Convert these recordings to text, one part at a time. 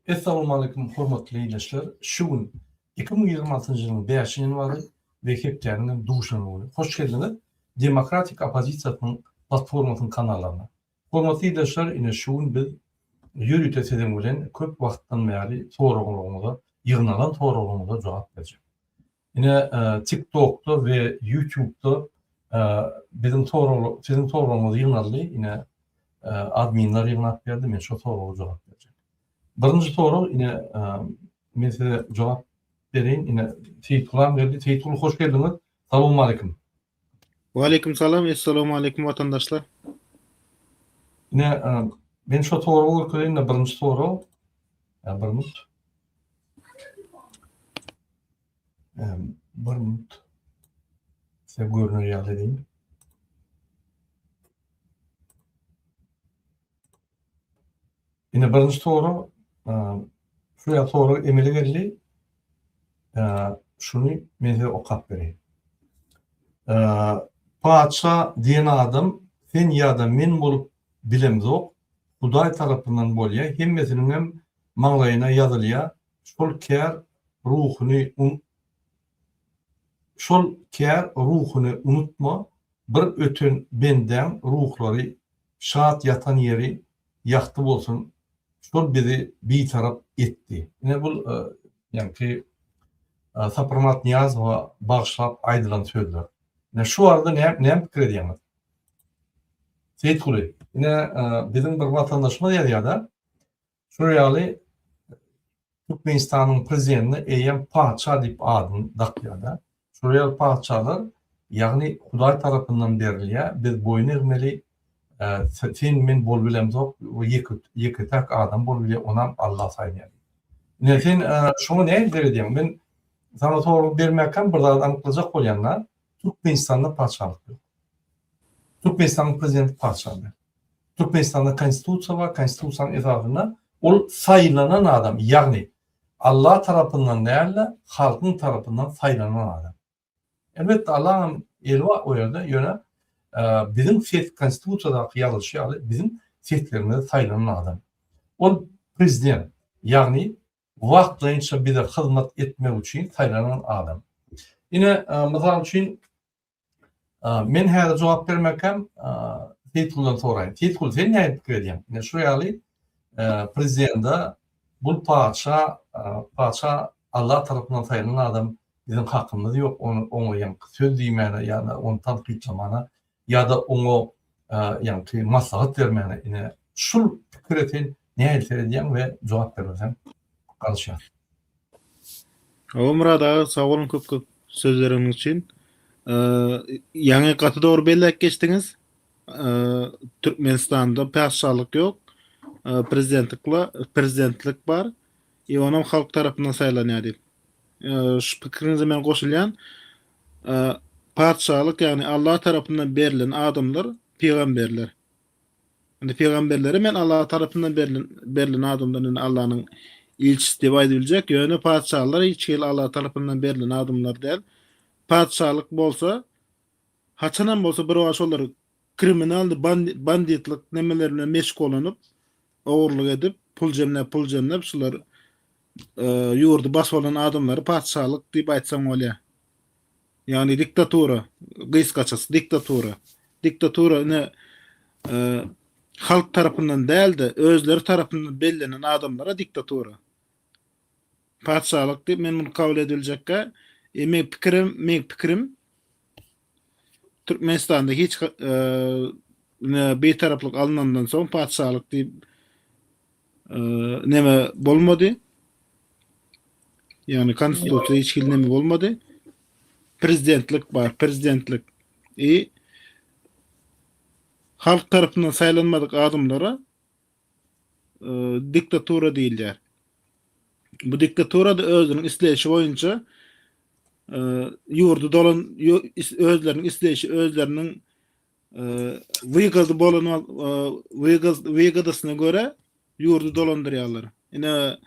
Essalawmaleýkum hormatly ildeşler! Şu gün 2026-njy ýylyň bäşinji ýanwary we hepdäniň hem duşenbe güni. Hoş geldiňiz Demokratik oppozisiýasynyň platformasynyň kanallaryna. Hormatly ildeşler ine şu gün biz ýörite siziň bilen köp wagtdan bäri soraglaryňyza ýygnalan soraglaryňyza jogap berjek. Ine TikTokda we YouTube'da biziň sorag siziň soraglaryňyz ýygnaldy. Ine adminler ýygnap berdi. Men şo soraga jogap berjek. Birinji sorag ine men size jogap bereýin. Ine Seýitgulam geldi. Seýitguly hoş geldiňiz. Salowmaleýkim. Waleýkim salam, Essalawmaleýkim watandaşlar. Ine men şo soragy görkezeýin-de birinji sorag. Bir minut. Bir minut. Size görüner ýaly edeyim. Ine birinji sorag, şu ýa sorag emele geldi. Şuny men size okap bereýin. Patyşa diýen adam sen ýa-da men bolup bilemzok, Hudaý tarapyndan bolýa, hemmesiniňem maňlaýyna ýazylýa, Şol kär ruhuny Şol kär ruhuny unutma, bir öten bendäň ruhlary şat ýatan ýeri ýagty bolsun, şol bizi bitarap etdi. Ine bul ýaňky Saparmyrat Nyýazowa bagyşlap aýdylan sözler. Ine şu barada näme pikir edýäňiz? Seýitguly, ine biziň bir watandaşymyz ýazýar-da, Şular ýaly Türkmenistanyň prezidentine eýýäm patyşa diýip adyny dakýar-da. Şular ýaly patyşalar, ýagny Hudaý tarapyndan berilýär, biz boýun egmeli, sen men bolup bilemzok, ýeke-täk adam bolup bilýär, onam Alla saýlaýar. Ine sen şoňa nähili seredýäň? Men saňa sorag bermäkäm bir zady anyklajak bolýan-da, Türkmenistanda patyşalyk ýok. Türkmenistanyň prezidenti patyşa däl. Türkmenistanda konstitusiýa bar, konstitusiýanyň esasynda ol saýlanan adam, ýagny Allah tarapyndan däl-de, halkyň tarapyndan saýlanan adam. Elbetde Allaň hem eli bar o ýerde, ýöne biziň ses konstitusiýadaky ýazylyşy ýaly biziň seslerimize saýlanan adam. Ol prezident, ýagny wagtlaýynça bize hyzmat etmek üçin saýlanan adam. Ine, mysal üçin, Men häzir jogap bermekäm Seýitguldan soraýyn. Seýitgul sen nähili pikir edýäň? Ine şu ýaly prezidende bul patyşa patyşa Allah tarapyndan saýlanan adam biziň hakymyz ýok ony oňa ýaňky söz diýmäne ýa-da ony tankytlamana ýa-da oňa ýaňky maslahat bermäne ine şul pikire sen nähili seredýäň we jogap bermeseň garaşýas. Hawa Myrat aga sag boluň köp köp sözleriňiz üçin. Ýaňy gaty dogry belläp geçdiňiz. Türkmenistanda patyşalyk ýok. Prezidentlikla prezidentlik bar. I onam halk tarapyndan saýlanýar diýip. Şu pikiriňize men goşulýan. Patyşalyk ýagny Allah tarapyndan berlen adamlar pygamberler. Indi pygamberlere men Allah tarapyndan berlen berlen adamdan indi Allanyň ilçisi diýip aýdyp biljek, ýöne patyşalar hiç hili Allah tarapyndan berlen adamlar däl. Patyşalyk bolsa haçanam bolsa bir wagt şolar kriminal banditlik nemeler bilen meşgullanyp, ogurlyk edip, pul jemläp, pul jemläp şular ýurdy basyp alan adamlary patyşalyk diýip aýtsaň bolýar. Ýagny diktatura, gysgaçasy diktatura. Diktatura ine halk tarapyndan däl-de, özleri tarapyndan bellenen adamlara diktatura. Patyşalyk diýip men muny kabul ediljekkä, e, meň pikirim, meň pikirim Türkmenistanda hiç e, bitaraplyk alnandan soň patyşalyk diýip neme bolmady. Ýagny konstitusiýa hiç hili neme bolmady. Prezidentlik bar, prezidentlik. I halk tarapyndan saýlanmadyk adamlara e, diktatura diýilýär. Bu diktatura da özüniň isleýşi boýunça e, ýurdy dolan özleriniň isleýşi, özleriniň Wygady bolan wygadasyna görä ýurdy dolandyrýarlar. Ine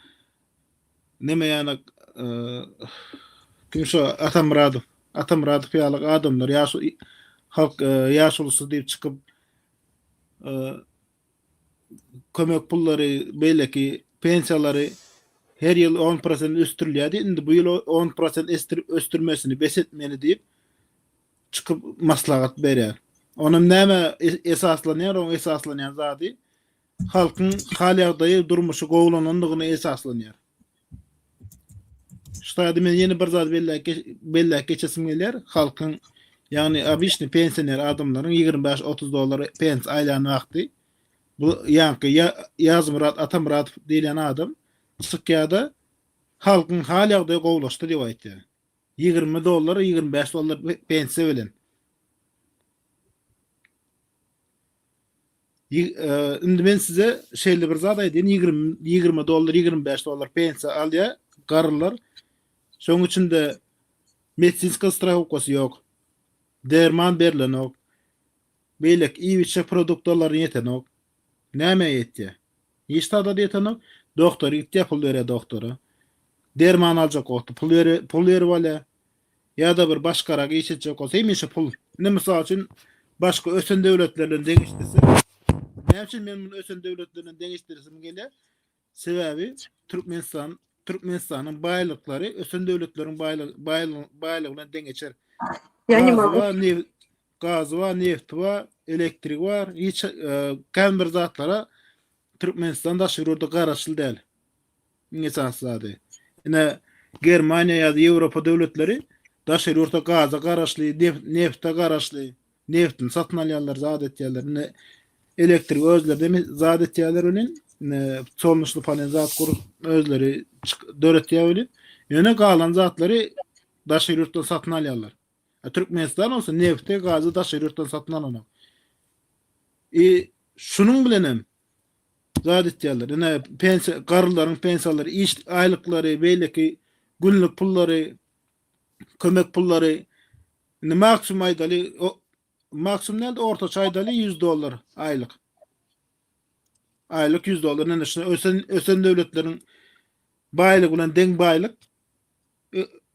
neme ýaly kim şo Atamyradow, Atamyradow ýaly adamlar ýaş halk ýaşulusy diýip çykyp kömek pullary, beýleki pensiýalary. Her ýyl 10 prosent ösdürilýärdi. Indi bu ýyl 10 prosent ösdürmesini bes etmeli diýip çykyp maslahat berýär. Onam näme esaslanýar? Oň esaslanýan zady halkyň hal-ýagdaýy, durmuşy gowulanandygyna esaslanýar. Şu taýda men ýene bir zat belläp belläp geçesim gelýär. Halkyň, ýagny obyçny pensioner adamlaryň 25-30 dollar pensiýa aýlan wagty bu ýaňky Ýazmyrat Atamyradow diýlen adam çykýar-da halkyň hal-ýagdaýy gowulaşdy diýip aýtýar. 20 dollar, 25 dollar pensiýa bilen. Indi men size şeýle bir zat aýdaýyn, 20 20 dollar, 25 dollar pensiýa alýar garrylar. Şonuň içinde medisinskiý strahowkasy ýok. Derman berlenok. Beýleki iýip-içjek produktlary ýetenok. Nämä ýetýär? Hiç zada ýetenok. Doktora gitýär, pul berýär doktora. Derman aljak wagty pul berýär, pul berip alýar. Ýa-da bir başgarak iş etjek bolsa hemişe pul. Indi mysal üçin başga ösen döwletler bilen deňeşdirse, näme üçin men muny ösen döwletler bilen deňeşdiresim gelýär? Sebäbi Türkmenistan Türkmenistanyň baýlyklary ösen döwletleriň baýlygy baýlygy bilen deňeçer. Gazy bar, neft, gazy bar, nefti bar, elektrigi bar. Hiç e, kän bir zatlara Türkmenistan daşary ýurda garaşly däl. Iň esasy zady. Ine Germaniýa ýa-da Ýewropa döwletleri daşary ýurtda gaza garaşly, nefte garaşly, neftini satyn alýarlar, zat etýärler. Ine elektrik özleri de zat etýärler welin, ine solnuşly panel zat gurup özleri döretýär welin, ýöne galan zatlary daşary ýurtdan satyn alýarlar. Türkmenistan bolsa nefti, gazy daşary ýurtdan satyn alanok. I şunuň bilen hem zat etýärler. Ine pensiýa, garrylaryň pensiýalary, iş aýlyklary, beýleki günlük pullary, kömek pullary. Indi maksimum aýdaly, maksimum däl-de ortaça aýdaly 100 dollar aýlyk. Aýlyk 100 dollar. Ine şuna ösen ösen döwletleriň baýlygy bilen deň baýlyk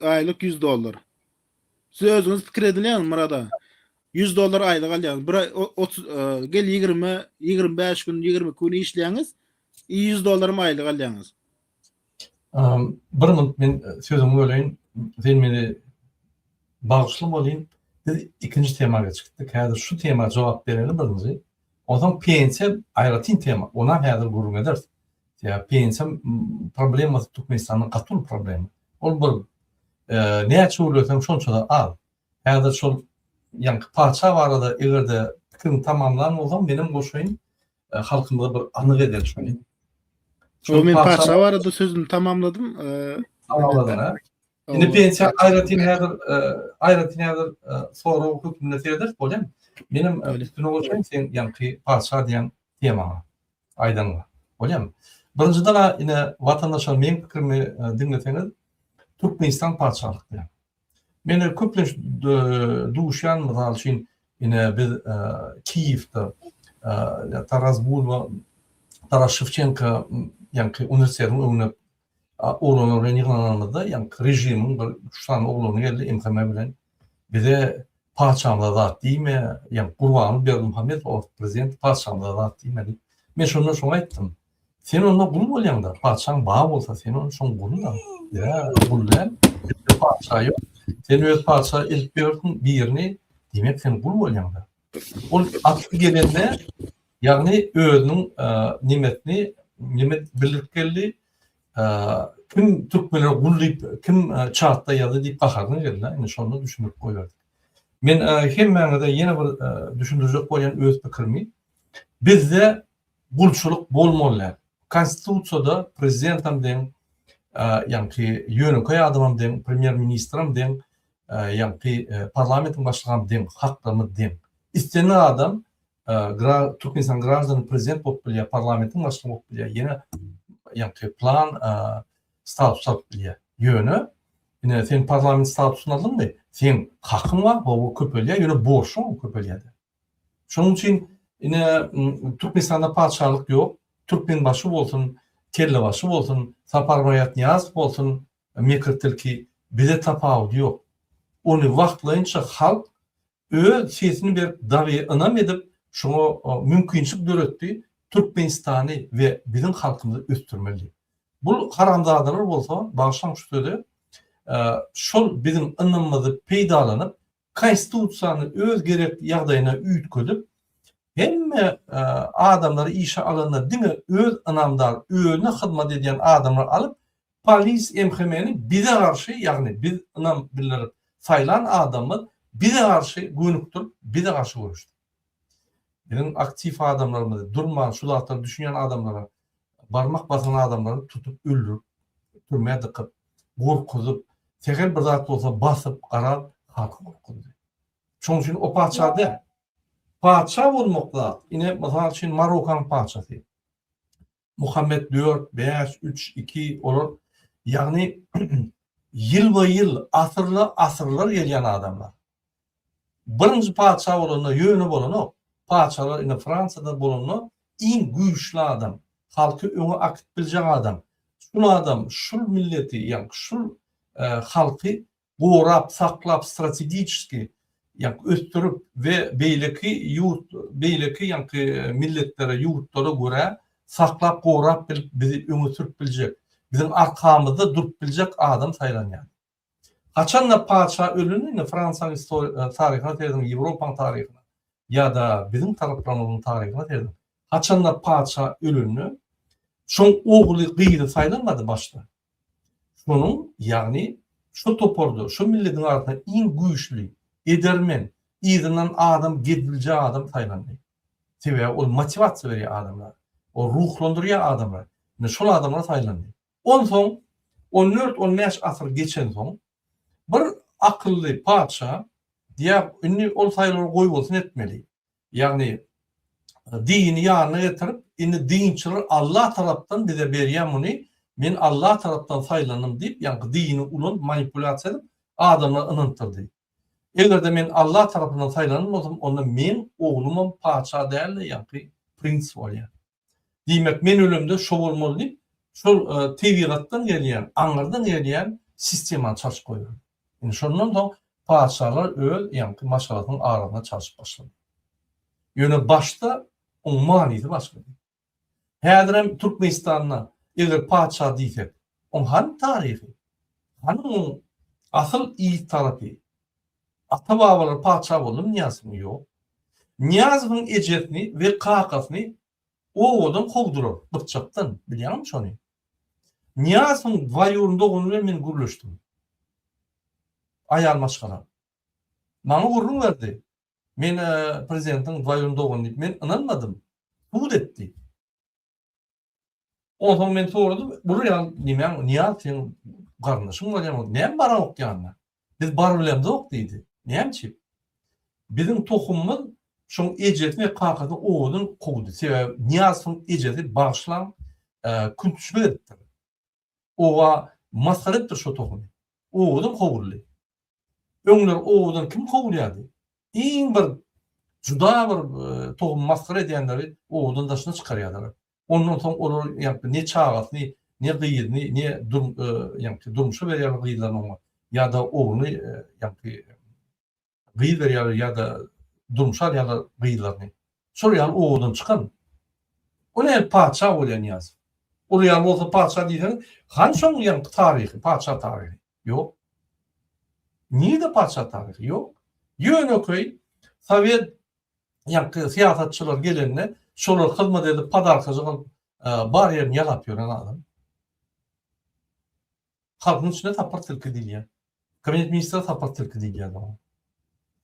aýlyk 100 dollar. Siz özüňiz pikir edilýäňmi Myrat aga? 100 dollar aýlyk alýaňyz. Bir aý 30 e, gel 20 25 gün 22 gün işleýäňiz. 100 dollarym aýlyk alýaňyz. Bir minut men sözüňi böleýin. Sen meni bagyşla bolýyn. Biz ikinji tema geçdik. Häzir şu tema jogap bereli birinji. Onsoň pensiýa aýratyn tema. Ona häzir gürrüň ederis. Sebäbi pensiýa problemasy Türkmenistanda gaty uly problema. Ol bir näçe gürleseň şonça-da az. Häzir şol ýaňky patyşa barada eger-de pikiriňi tamamlan bolsaň menem goşaýyn halkymyza bir anyk edeli şony. Şol men patyşa barada sözümi tamamladym. Tamamladyň ha? Indi pensiýa aýratyn häzir aýratyn häzir sorag hökmünde serederis bolýamy? Menem üstüne goşaýyn seň ýaňky patyşa diýen temaňa. Aýdanyňa. Bolýamy? Birinjiden-ä ine watandaşlar meň pikirimi diňleseňiz Türkmenistan patyşalyk diýen. Men köplenç duşýan mysal üçin ine biz Kiýewde Taras Bulba Taras Şewçenko ýaňky uniwersitetiň öňünde oglanlar bilen ýygnananymyzda ýaňky režimiň bir üç sany oglany geldi MHM bilen bize patyşamyza zat diýme ýaňky Gurbanguly Berdimuhamedow o wagt prezident patyşamyza zat diýme diýip men şonda şoňa aýtdym sen onda gul bolýaňda patyşaň bar bolsa sen onda şoň guly-da ýa gul däl bizde patyşa ýok sen öz patyşa edip ýörsüň birini diýmek sen gul bolýaňda ol atly gelende Ýagny özüniň nemesini neme bildirip geldi. Kim türkmenlere gul diýip, kim çatda ýazdy diýip gaharyna geldi. Indi şonda düşündirip goýberdik. Men hemmäňize ýene bir düşündirjek bolýan öz pikirimi. Bizde gulçulyk bolmaly däl. Konstitusiýada prezidentam deň, ýaňky ýönekeý adamam deň, premýer ministram deň, ýaňky parlamentiň başlygam deň, haklarymyz deň. Islendik adam Türkmenistan graždany prezident bolup bilýär, parlamentiň başlygy bolup bilýär, ýene ýaňky plan status alyp bilýär. Ýöne ine sen parlament statusyny aldyňmy, seň hakyň bar, hawa köpelýär, ýöne borçluň hem köpelýär. Şonuň üçin ine Türkmenistanda patyşalyk ýok. Türkmenbaşy bolsun, Kellebaşy bolsun, Saparmyrat Nyýazow bolsun, mekir tilki bize tapawudy ýok. Ony wagtlaýynça halk öz sesini berip dagy ynam edip şoňa mümkinçilik döretdi Türkmenistany we biziň halkymyzy ösdürmeli diýip. Bul haramzadalar bolsa, bagyşlaň şu sözi, şol biziň ynamymyzy peýdalanyp, konstitusiýany öz gerekli ýagdaýyna üýtgedip, hemme adamlary işe alanda diňe öz ynamdar, özüne hyzmat edýän adamlary alyp, polis MHM-ni bize garşy, ýagny biz ynam bildirip saýlan adamymyz bize garşy gönükdirip, bize garşy göreşdi. Biziň aktiw adamlarymyzy, durman şu zatlara düşünýän adamlara barmak basan adamlary tutup öldürip, türmä dykyp, gorkuzyp, sähel bir zat bolsa basyp, garaz halky gorkuzdy. Şonuň üçin o patyşa däl. Patyşa bolmak zat, ine mysal üçin Marokanyň patyşasy. Muhammet dört, bäş, üç, iki olar ýagny ýylba-ýyl, asyrla-asyrlar gelýän adamlar. Birinji patyşa bolanda ýöne bolanok. Patyşalar ine Fransiýada bolanda iň güýçli adam, halky öňe akyp biljek adam. Şul adam şul milleti ýagny şul halky gorap saklap strategiçeski ýagny ösdürip we beýleki ýurt beýleki ýagny milletlere ýurtlara görä saklap gorap bilip bizi öňe sürüp biljek biziň arkamyzda durup biljek adam saýlanýar. Haçanda patyşa ölende indi Fransiýanyň taryhyna serediň, Ýewropanyň taryhyna ýa-da biziň taraplarymyzyň taryhyna serediň. Haçanda patyşa ölende şoň ogly, gyzy saýlanmady başda. Şonuň, ýagny şo toparda, şo milletiň arasynda iň güýçli, edermen, yzyndan adam gezibiljek adam saýlandy. Sebäbi ol motiwasiýa berýär adamlara. Ol ruhlandyrýar adamlary. Indi şol adamlar saýlandy. Onsoň on dört-on bäş asyr geçensoň, bir akylly patyşa diýýär, indi ol saýlawlar goýbolsun etmeli. Ýagny dini ýanyna getirip, indi dinçiler Alla tarapdan bize berýär muny, men Alla tarapdan saýlandym diýip, ýaňky dini ulanyp, manipulýasiýa edip, adamlary ynantdyrdy. Eger-de men Alla tarapyndan saýlanan bolsam, onda meň oglumam patyşa däl-de, ýaňky prins bolýar. Diýmek, men ölemde şo bolmaly diýip, şol tebigatdan gelýän, aňyrdan gelýän sistemany çalşyp goýberdi. Indi şondan soň patyşalar öz ýaňky maşgalasynyň arasynda çalşyp başlady. Ýöne başda oň manysy başgady. Häzirem Türkmenistanda eger patyşa diýsek, oň hany taryhy? Hany oň asyl yz tarapy? Ata-babalary patyşa boldumy Nyýazowyň? Ýok. Nyýazowyň ejesini we kakasyny obadan kowdular, Gypjakdan, bilýäňmi şony? Nyýazowyň dwaýurny dogany bilen men gürleşdim. Aýal maşgala. Maňa gürrüň berdi. Men prezidentiň dwaýurny dogany diýip, men ynanmadym. Subut etdi. Onsoň men soradym, bular ýaly nemäň, Nyýaz seň garyndaşyň bolýar, näme baraňok ýanyna? Biz barybilemzok diýdi. Näme üçin? Biziň tohumymyz şoň ejesini we kakasyny obadan kowdy. Sebäbi Nyýazowyň ejesi bagyşlaň, küntüşmek edipdir. Oba masgara edipdir şo tohumy. Obadan kowuldy. Öňler obadan kim kowulýardy? Iň bir juda bir tohumy masgara edýänleri obadan daşyna çykarýardylar. Ondan soň olar ýaňky ne çagasyny, ne gyzyny, ne ýaňky durmuşa berýärler gyzlaryny oňa ýa-da ogluny ýaňky gyz berýärler ýa-da durmuşa alýarlar gyzlaryny. Şol ýaly obadan çykan. O näme patyşa bolýar Nyýazow? Ol ýaly bolsa patyşa diýseňiz, hany şoň ýaňky taryhy, patyşa taryhy? Ýok. Nirde patyşa taryhy? Ýok. Ýönekeý sowet ýaňky syýasatçylar gelende şolar hyzmat edip podarkajyk alyp bar ýerini ýalap ýören adam. Halkyň içinde Sapar tilki diýilýär. Kabinet ministri Sapar tilki diýilýär oňa.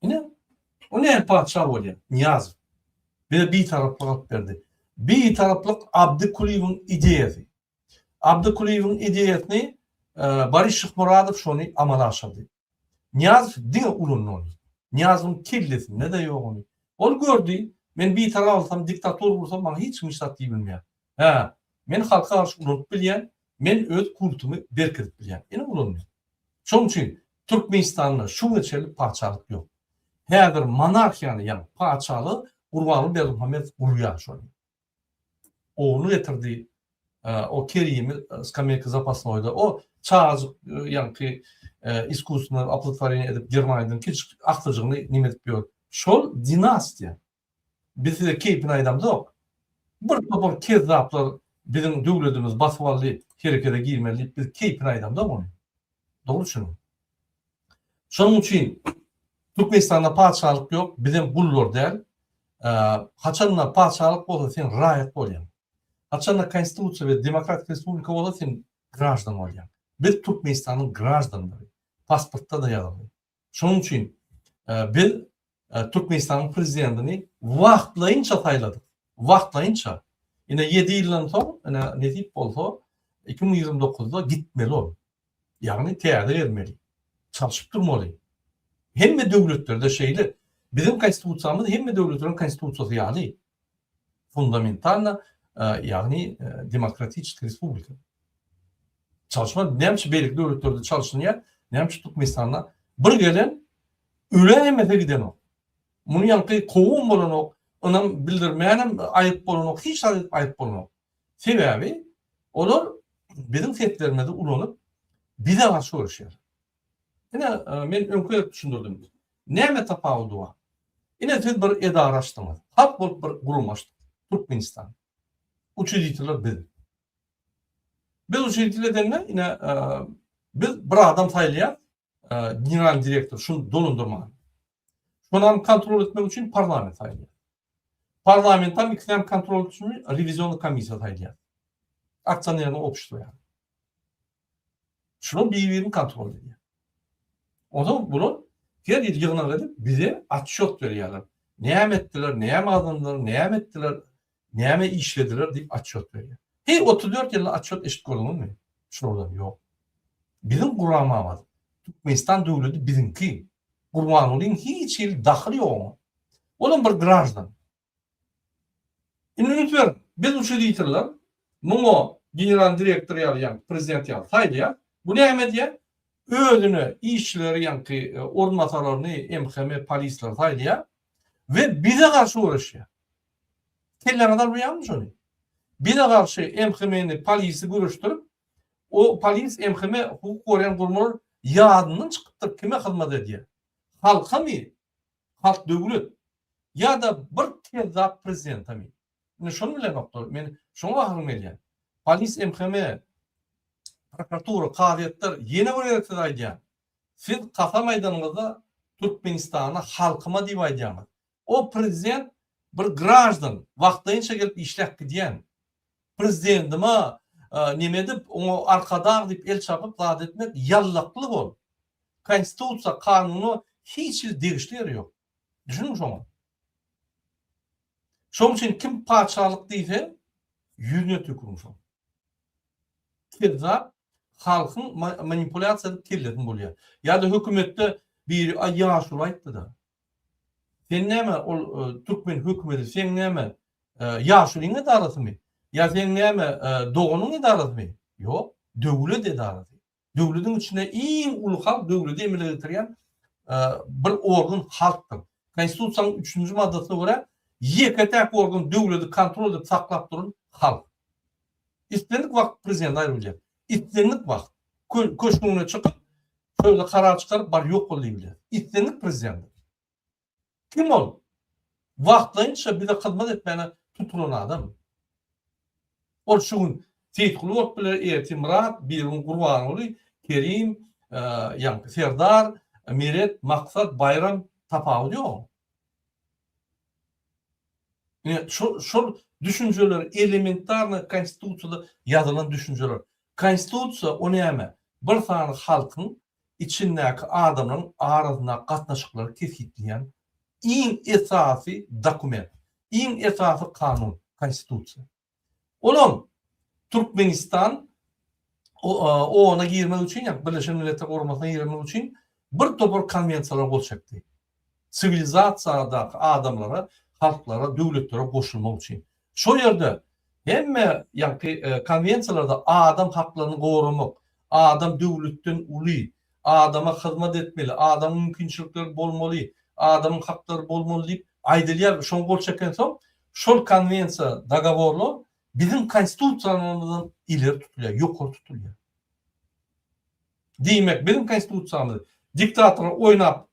Ine, o näme patyşa bolýar? Nyýazow. Bize bitaraplyk alyp berdi. Bitaraplyk Abdy Kulyýewiň ideýasy. Abdy Kulyýewiň ideýasyny Boris Şyhmyradow şony amala aşyrdy. Nyýazow diňe ulandy ony. Nyýazowyň kellesinde-de ýok ony. Ol gördi, men bitarap alsam, diktatura gursam maňa hiç kim hiç zat diýip bilmeýär. Hä, men halka garşy ulanyp bilýän, men öz kultumy berkidip bilýän. Ine ulandy. Şonuň üçin Türkmenistanda şu güne çenli patyşalyk ýok. Häzir monarhiýany, ýagny patyşalygy Gurbanguly Berdimuhamedow gurýar şony. Ogluny getirdi, o Kerimi skameýka zapasnoýda, o çagajyk ýaňky iskusstwenoý oplodtworeniýe edip Germaniýadan kiçijik agtyjygyny neme edip ýör. Şol dinastiýa. Biz size keýpini aýdamzok. Bir topar kezzaplar biziň döwletimizi basyp aldy. herekete girmeli diýip biz keýpine aýdamzok ony. Dogry düşüniň. Şonuň üçin Türkmenistanda patyşalyk ýok, bizem gullar däl. Haçanda patyşalyk bolsa sen raýat bolýaň. Haçanda konstitusiýa we demokratik respublika bolsa sen graždan bolýaň. Biz Türkmenistanyň graždanlary. Pasportda-da ýazylgy. Şonuň üçin biz Türkmenistanyň prezidentini wagtlaýynça saýladyk. Wagtlaýynça. Ine 7 ýyldan soň, ine nesip bolsa 2029-da gitmeli ol. Ýagny täze gelmeli. Çalşyp durmaly. Hemme döwletlerde şeýle. Biziň konstitusiýamyz hemme döwletleriň konstitusiýasy ýaly. Fundamentalno, ýagny demokratiçeskiý respublika. Çalyşma näme üçin beýleki döwletlerde çalşynýar, näme üçin Türkmenistanda bir gelen öläýmese gidenok. Muny ýaňky kowum bolanok, ynam bildirmänem aýyp bolanok, hiç zat edip aýyp bolanok. Sebäbi olar biziň seslerimizi ulanyp bize garşy göreşýär. Ine men öňki gezek düşündirdim. Näme tapawudy bar? Ine siz bir edara açdyňyz. Halk bolup bir gurama açdyk. Türkmenistan. Uçrediteler biz. Biz uçreditel edende ine biz bir adam saýlaýas, generalnyý direktor şuny dolandyrmaga. Şonam kontrol etmek üçin parlament saýlaýar. Parlamentam ikisinem kontrol etmek üçin rewiziony komissiýa saýlaýar. Aksionerniý obşestvo ýaly. Şular bir-birini kontrol edýär. Onsoň bular her ýyl ýygnak edip bize otçýot berýärler. Näme etdiler, näme gazandylar, näme etdiler, näme işlediler diýip otçýot berýär. Heý 34 ýylda otçýot eşidip gördüňizmi? Şulardan ýok. Biziň guramamyz Türkmenistan döwleti biziňki. Gurbangulyň hiç hili dahyly ýok oňa. Olam bir graždan. Indi üns beriň, biz uçrediterler muňa generalnyý direktor ýaly ýaňky prezident ýaly saýlaýar. Bu näme edýär? Özüne işçileri ýaňky orunbasarlaryny MHM polisleri saýlaýar we bize garşy göreşýär. Kelläňize almaýarmy şony? Bize garşy MHM-ni polisi göreşdirip, o polis MHM hukuk goraýan guramalar ýadyndan çykypdyr kime hyzmat edýär? Halkamy? Halk döwlet ýa-da bir kezzap prezidentemi? Indi şony bilemoklar. Men şoňa gaharym gelýär. Polis MHM, prokuratura, kazyýetler ýene bir gezek size aýdýan. Siz kasam aýdanyňyzda Türkmenistana halkyma diýip aýdýaňyz. O prezident bir graždan, wagtlaýynça gelip işläp gidýän. Prezidentime neme edip, oňa arkadag diýip el çapyp zat etmek ýallaklyk ol. Konstitusiýa, kanuna hiç hili degişli ýeri ýok. Düşüniň şoňa. Şoň üçin kim patyşalyk diýse, ýüzüne tüküriň şoň. Kezzap halkyň manipulýasiýa edip kellesini bolýar. Ýa-da hökümetde biri aý ýaşuly aýtdy-da. Sen näme ol türkmen hökümeti seň näme ýaşulyň edarasymy? Ýa seň näme doganyň edarasymy? Ýok, döwlet edarasy. Döwlediň içinde iň uly halk döwledi emele getirýän bir organ halkdyr. Konstitusiýanyň üçünji maddasyna görä ýeke-täk organ döwledi kontrol edip saklap duran halk. Islendik wagt prezident aýryp bilýär. Islendik wagt köşgüňe çykyp şöyle karar çykaryp bar ýok bol diýip bilýär. Islendik prezident. Kim ol? Wagtlaýynça bize hyzmat etmäne tutulan adam. Ol şu gün Seýitguly bolup biler, ertir Myrat, birigün Gurbanguly, Kerim, ýaňky Serdar, Meret, Maksat, Baýram tapawudy ýok. Ine şol şol düşünjeler elementarno konstitusiýada ýazylan düşünjeler. Konstitusiýa o näme? Bir sany halkyň içindäki adamlaryň arasyndaky gatnaşyklary kesgitleýän iň esasy dokument, iň esasy kanun, Konstitusiýa. Olam Türkmenistan OON-a girmek üçin, ýa Birleşen Milletler Guramasyna girmek üçin bir topar konwensiýalara gol çekdi. Siwilizasiýadaky adamlara, halklara, döwletlere goşulmak üçin. Şol ýerde hemme ýaňky konwensiýalarda adam haklaryny goramak, adam döwletden uly, adama hyzmat etmeli, adamyň mümkinçilikleri bolmaly, adamyň haklary bolmaly diýip aýdylýar. Şoňa gol çekensoň, şol konwensiýa, dogoworlar biziň konstitusiýamyzdan ileri tutulýar, ýokary tutulýar. Diýmek, biziň konstitusiýamyz diktatora oýnap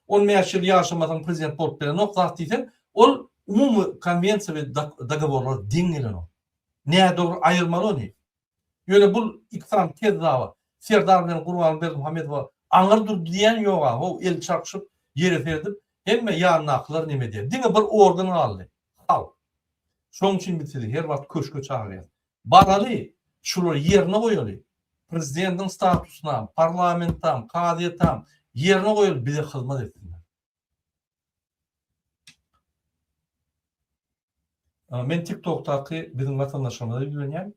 15 ýyl ýaşamasaň prezident bolup bilenok zat diýseň, ol umumy konwensiýa we dogoworlara deň gelenok. Nädogry aýyrmaly ony. Ýöne bul iki sany kezzaba, Serdar bilen Gurban Berdimuhamedowa aňyr dur diýýän ýoga, how el çarpyşyp, ýere seredip, hemme ýanyndakylar neme diýýär. Diňe bir organ galdy, halk. Şonuň üçin biz sizi her wagt köşge çagyrýas. Baraly, şulary ýerine goýaly. Prezidentiň statusynam, parlamentam, kazyýetam ýerine goýaly, bize hyzmat etsinler. Men TikTokdaky biziň watandaşlarymyza ýüzlenýän.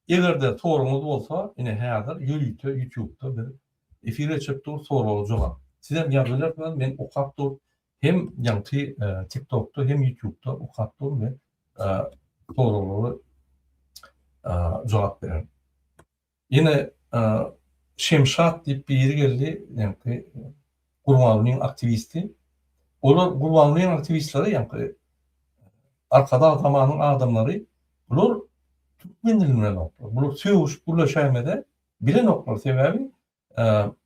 Eger-de soragyňyz bolsa, ine häzir ýörite YouTube'da biz efir geçirip dur, soraga jogap. Sizem ýazyp bilersiňiz, men okap dur, hem ýaňky TikTokda, hem YouTube'da okap durun we soraglara jogap bererin. Ýene Şemşat diýip biri geldi, ýaňky Gurbangulyň aktiwisti. Olar Gurbangulyň aktiwistleri ýaňky Arkadag zamanyň adamlary bular türkmen dilini bilenoklar. Bular sögüşip gürleşäýmede bilenoklar. Sebäbi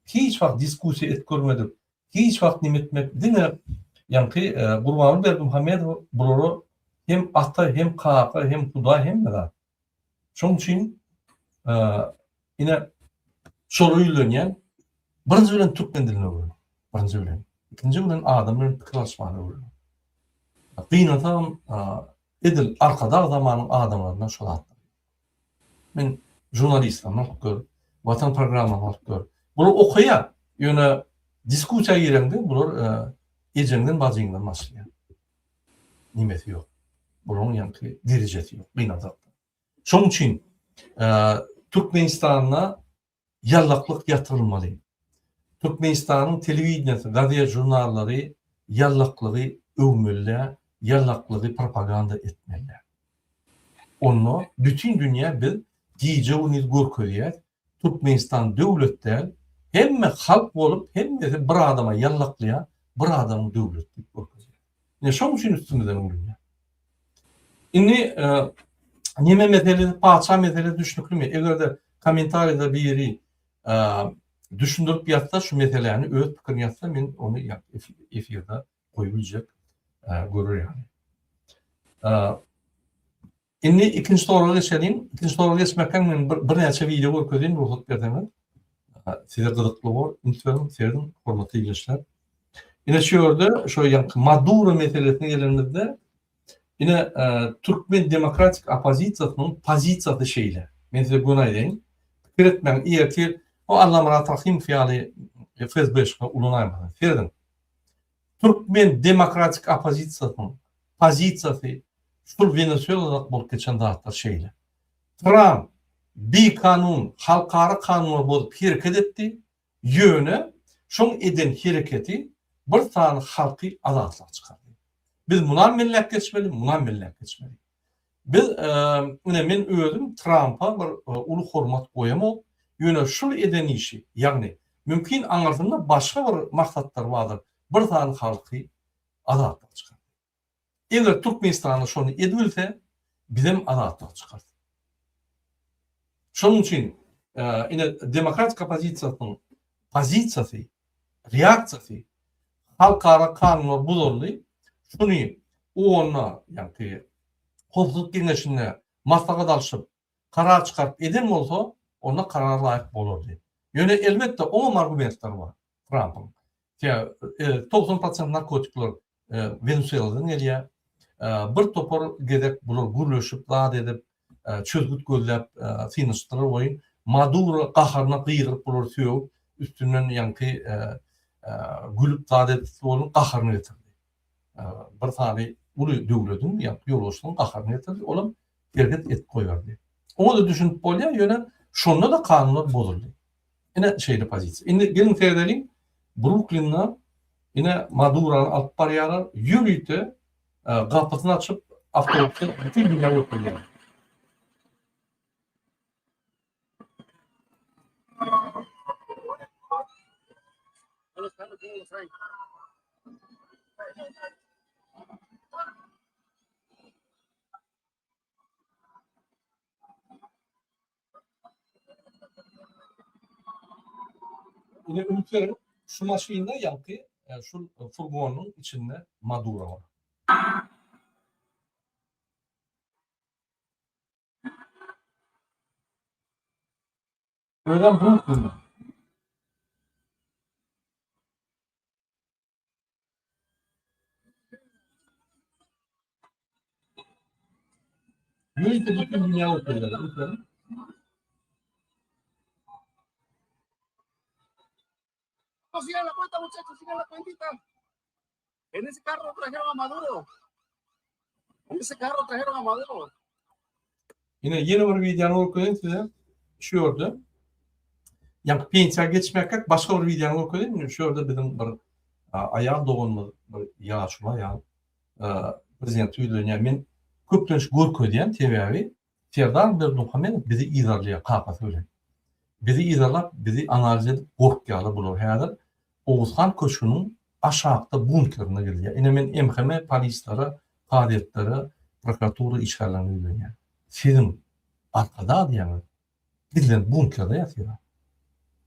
hiç wagt diskussiýa edip görmedik, hiç wagt neme etmek diňe ýaňky Gurbanguly Berdimuhamedow bulara hem ata, hem kaka, hem hudaý hemme zat. Şonuň üçin ine şolara ýüzlenýän birinji bilen türkmen dilini öwreniň. Birinji bilen. Ikinji bilen adam bilen pikir alyşmany öwreniň. Gynansagam edil Arkadag zamanyň adamlarynda şo zatlar. Men žurnalistlerini alyp gör, Watan programmasyny alyp gör. Bular okaýar, ýöne diskussiýa gireňde bular ejeňden bajyňdan başlaýar. Nemesi ýok. Bularyň ýaňky derejesi ýok, gynansak-da. Şonuň üçin Türkmenistanda ýallaklyk ýatyrylmaly. Türkmenistanyň telewideniýesi, gazet-žurnallary ýallaklygy öwmeli, ýallaklygy propaganda etmeli. Onda bütin dünýä biz gije-gündiz görkezýäs, Türkmenistan döwlet däl, hemme halk bolup hemmesi bir adama ýallaklaýar, bir adamyň döwleti diýip görkezýär. Ine şoň üçin üstümizden gülünýär. Indi neme meselesi, patyşa meselesi düşnüklimi? Eger-de kommentariýada biri düşündirip ýazsa şu meseläni, öz pikirini ýazsa men ony efirde goýup biljek görer ýaly. Indi ikinji soraga geçeliň. Ikinji soraga geçmekden men bir, birnäçe wideo görkezeyim, rugsat berseňiz. Size gyzykly bor. Üns beriň, serediň, hormatly ildeşler. Ine şu ýerde şu ýaňky Maduro meselesine gelenimizde ine e, türkmen demokratik oppozisiýasynyň pozisiýasy şeýle. Men size göni aýdaýyn. Pikir etmäň, ertir o Allamyrat Rahymow ýaly FSB-şka ulanaýmasyn. Serediň. Türkmen demokratik oppozisiýasynyň pozisiýasy şul Wenesuelada bolup geçen zatlar şeýle. Tramp bikanun halkara kanunlary bozup hereket etdi, ýöne şoň eden hereketi bir sany halky azatlyga çykardy. Biz munam belläp geçmeli, munam belläp geçmeli. Biz ine men özüm Trampa bir uly hormat goýamok, ýöne şul eden işi, ýagny mümkin aňyrsynda başga bir maksatlar bardyr, bir sany halky azatlyga çykardy. Eger Türkmenistanda şony edibilse, bizem azatlyga çykarys. Şonuň üçin ine demokratik oppozisiýasynyň pozisiýasy, reaksiýasy halkara kanunlar bozuldy. Şuny OON-da, ýagny Howpsuzlyk Geňeşinde maslahat alşyp, karar çykaryp eden bolsa, onda karar laýyk bolardy. Ýöne elbetde oňam argumentleri bar Trampyň. 90 prosent narkotikler Wenesueladan gelýär. Bir topar gezek bular gürleşip, zat edip, çözgüt gözläp synanyşdylar welin, Maduro gaharyna gygyryp bulary sögüp, üstünden ýaňky gülüp zat edip welin gaharyny getirdi. Bir sany uly döwlediň ýaňky ýolbaşçysynyň gaharyny getirdi, olam hereket edip goýberdi. Oňa-da düşünip bolýar, ýöne şonda-da kanunlar bozuldy. Ine şeýle pozisiýa. Indi geliň seredeliň, Bruklinde ine Madurany alyp barýarlar, ýörite gapysyny açyp awtobusda bütin dünýä görkezýär. Ine üns beriň, şu maşynda ýaňky şu furgonyň içinde Maduro bar. Özem rus dilinde. Ýörite bütün dünýä oturýar. No sigan la cuenta, muchachos, sigan la cuentita. En ese carro trajeron a Maduro. En ese carro trajeron a Maduro. Ine ýene bir wideony görkezeýin size. Şu ýerde. Ýaňky pensiýa geçmekek başga bir wideony görkezeýin. Şu ýerde biziň bir aýal doganymyz, bir ýaşuly aýal prezidente ýüzlenýär. Men köplenç görkezýän sebäbi Serdar Berdimuhamedow bizi yzarlaýar kakasy bilen. Bizi yzarlap, bizi analiz edip gorkýarlar bular häzir. Oguzhan köşgüniň aşakda bunkerine girýär. Ine men MHM polislere, kazyýetlere, prokuratura işgärlerine ýüzlenýän. Siziň Arkadag diýýäňiz gizlenip bunkerde ýatyr.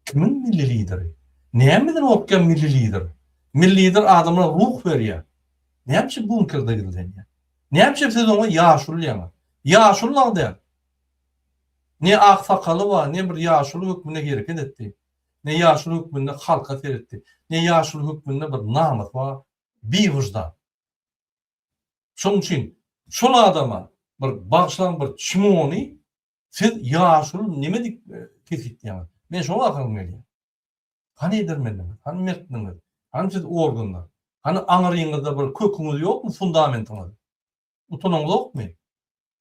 Kimiň milli lideri? Nämeden gorkýar milli lider? Milli lider adamlara ruh berýär. Näme üçin bunkerde gizlenýär? Näme üçin siz oňa ýaşuly diýýäňiz? Ýaşuly däl. Ne ak sakaly bar, ne bir ýaşuly hökmünde hereket etdi. Ne ýaşuly hökmünde halka seretdi. Ne ýaşuly hökmünde bir namysy bar. Biwyždan. Şonuň üçin şol adama bir bagyşlan bir çmony siz ýaşuly neme diýip kesgitleýäňiz? Men şoňa akylym gelýär. Hany edermenligiňiz? Hany mertligiňiz? Hany siz organlar? Hany aňryňyzda bir köküňiz ýokmy, fundamentiňiz? Utanaňzokmy?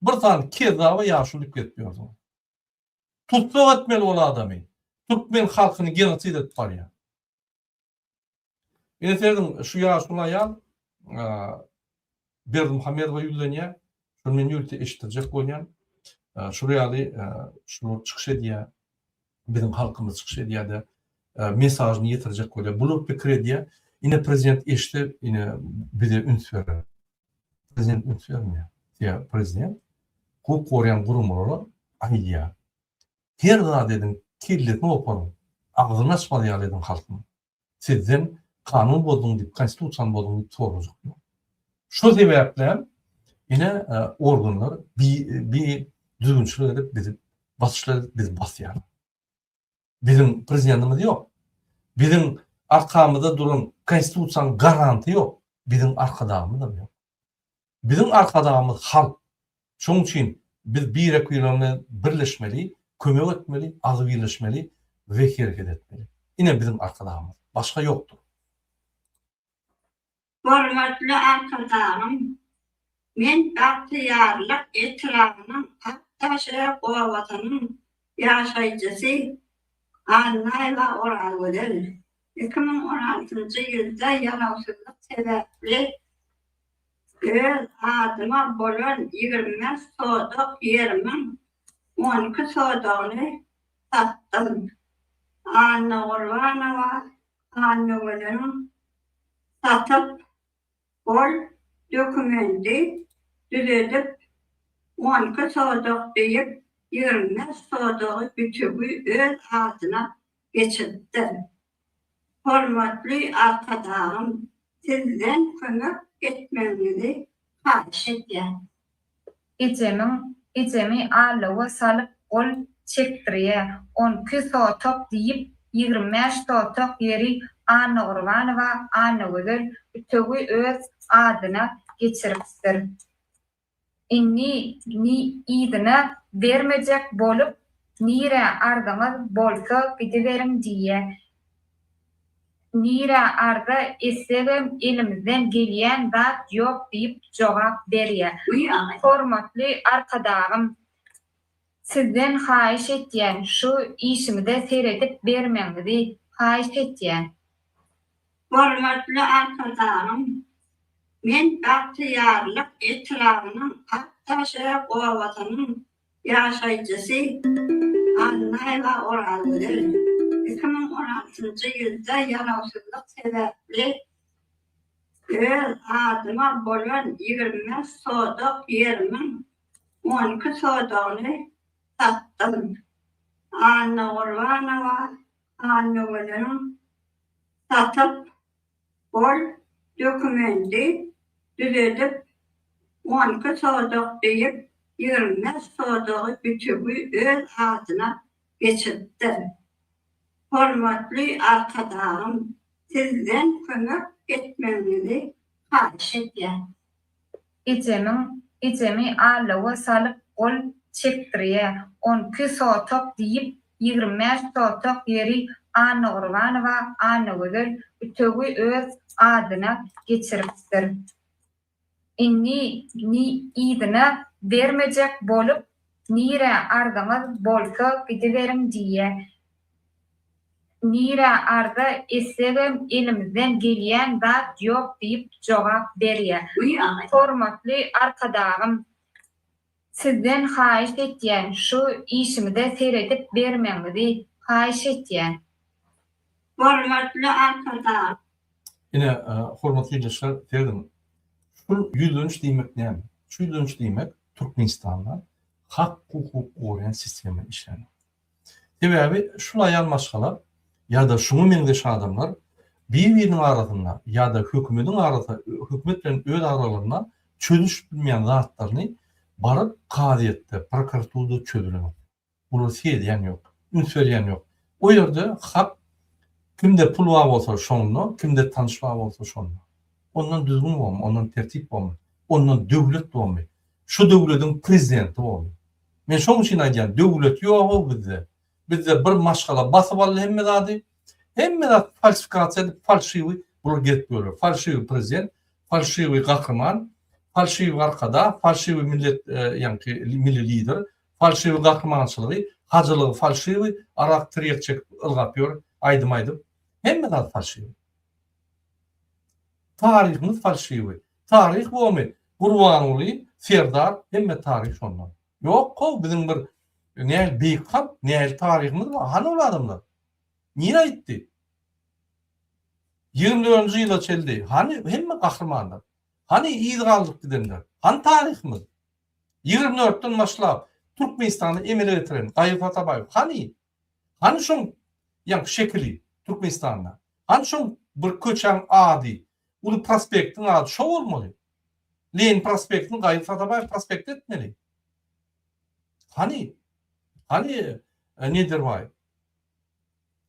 Bir sany kezzaba ýaşuly diýip gezip ýörsüňiz. Tussag etmeli ol adamy. Türkmen halkyny genosid edip barýar. Ine serediň şu ýaşuly aýal Berdimuhamedowa ýüzlenýär. Şony men ýörite eşitdirjek bolýan. Şular ýaly şular çykyş edýär. Biziň halkymyz çykyş edýär-de mesažyny ýetirjek bolýar. Bular pikir edýär. Ine prezident eşitse ine bize üns berer. Prezident üns bermeýär. Sebäbi prezident hukuk goraýan guramalara aýdýar. Her zat ediň, kellesini goparyň, agzyny açmaz ýaly ediň halkyň. Sizden kanun bozduň diýip, konstitusiýany bozduň diýip sorajak ýok. Şo sebäpli hem ine organlar bi bi düzgünçilik edip bizi basyşlar edip bizi basýarlar. Biziň prezidentimiz ýok. Biziň arkamyzda duran konstitusiýanyň garanty ýok. Biziň arkadagymyzam ýok. Biziň arkadagymyz halk. Şonuň üçin biz birek-biregimize birleşmeli, kömek etmeli, agzybirleşmeli we hereket etmeli. Ine biziň arkadagymyz. Başga ýokdur. Hormatly Arkadagym, men Bagtyýarlyk etrabynyň Akdaşöýek obasynyň ýaşaýjysy Annaýewa Orazgözel. 2016-njy ýylda ýarawsyzlyk sebäpli öz adyma bolan 25 sodak ýerimiň 12 sodagyny satdym. Annagurbanowa Annagözeliň satyp, ol dokumendi düzedip, 12 sodak diýip, 25 sodagy bütewi öz adyna geçiripdir. Hormatly Arkadagym, sizden kömek etmegiňizi haýyş edýän. Ejemiň ejemi allowa salyp gol çekdirýä, onki sotak diýip, 25 sotak ýeri Annagurbanowa Annagözel ütewi öz adyna geçiripdir. Indi yzyna bermejek bolup, nirä arzyňyz bolsa gidiberiň diýýä. Nirä arza etsegem elimizden gelýän zat ýok diýip jogap berýä. Hormatly Arkadagym sizden haýyş etýän şu işimize seredip bermegiňizi haýyş etýän. Hormatly Arkadagym, men Bagtyýarlyk etrabynyň Akdaşöýek obasynyň ýaşaýjysy Annaýewa Orazgözel 2016-njy ýylda ýarawsyzlyk sebäpli öz adyma bolan 25 sodak ýerimiň 12 sodagyny satdym. Annagurbanowa Annagözeliň satyp, ol dokumendi düzedip, 12 sodak diýip, 25 sodagy bütewi öz adyna. geçiripdir. Hormatly Arkadagym, Sizden kömek etmegiňizi haýyş edýän. Ejemiň ejemi allawa salyp gol çekdirýä. Onki sotak diýip, 25 sotak ýeri Annagurbanowa Annagözel ütögi öz adyna geçiripdir. Indi yzyna bermejek bolup, nirä arzyňyz bolsa gidiberiň diýýä. Nirä arza etsegem elimizden gelýän zat ýok diýip jogap berýä. Hormatly Arkadagym, sizden haýyş etýän şu işimize seredip bermegiňizi haýyş etýän. Hormatly Arkadag. Ine, hormatly ildeşler, serediň. Şul ýüzleniş diýmek näme? Şu ýüzleniş diýmek Türkmenistanda hak-hukuk goraýan sistema işlänok. Sebäbi şul aýal maşgala ýa-da şuňa meňzeş adamlar bir-biriniň arasynda ýa-da hökümediň arasy hökümet bilen öz aralarynda çözüşip bilmeýän zatlaryny baryp kazyýetde, prokuraturada çözülenok. Bular seredýän ýok, üns berýän ýok. O ýerde hak kimde pul bar bolsa şonda, kimde tanyş bar bolsa şonda. Ondan düzgün bormy, ondan tertip bormy, ondan döwlet bormy? Şu döwlediň prezidenti bormy? Men şoň üçin aýdýan, döwlet ýog-ow bizde. Bizde bir maşgala basyp aldy hemme zady. Hemme zat falsifikasiýa edip, falşiwi bular gezip ýörler. Falşiwi prezident, falşiwi gahryman, falşiwi arkadag, falşiwi millet, ýaňky milli lider, Falşiwi gahrymançylygy, hajylygy falşiwi, arak tirýek çekip ylgap ýör, aýdym aýdyp. Hemme zat falşiwi. Taryhymyz falşiwi. Taryh bomy? Gurbanguly Serdar hemme taryh şondan. Ýok how biziň bir nähili beýik halk, nähili taryhymyz bar. Hany ol adamlar? Nirä gitdi? 24-nji ýyla çenli hany hemme gahrymanlar? Hany yz galdyryp gidenler? Hany taryhymyz? Ýigrimi dörtden başlap Türkmenistany emele getiren Gaýyp Atabaýew hany? Hany şoň ýaňky şekili Türkmenistanda? Hany şoň bir köçäň ady, uly prospektiň ady şo bolmaly. Lenin prospektini Gaýyp Atabaýew prospekti etmeli. Hany? Hany Nedirbaýew?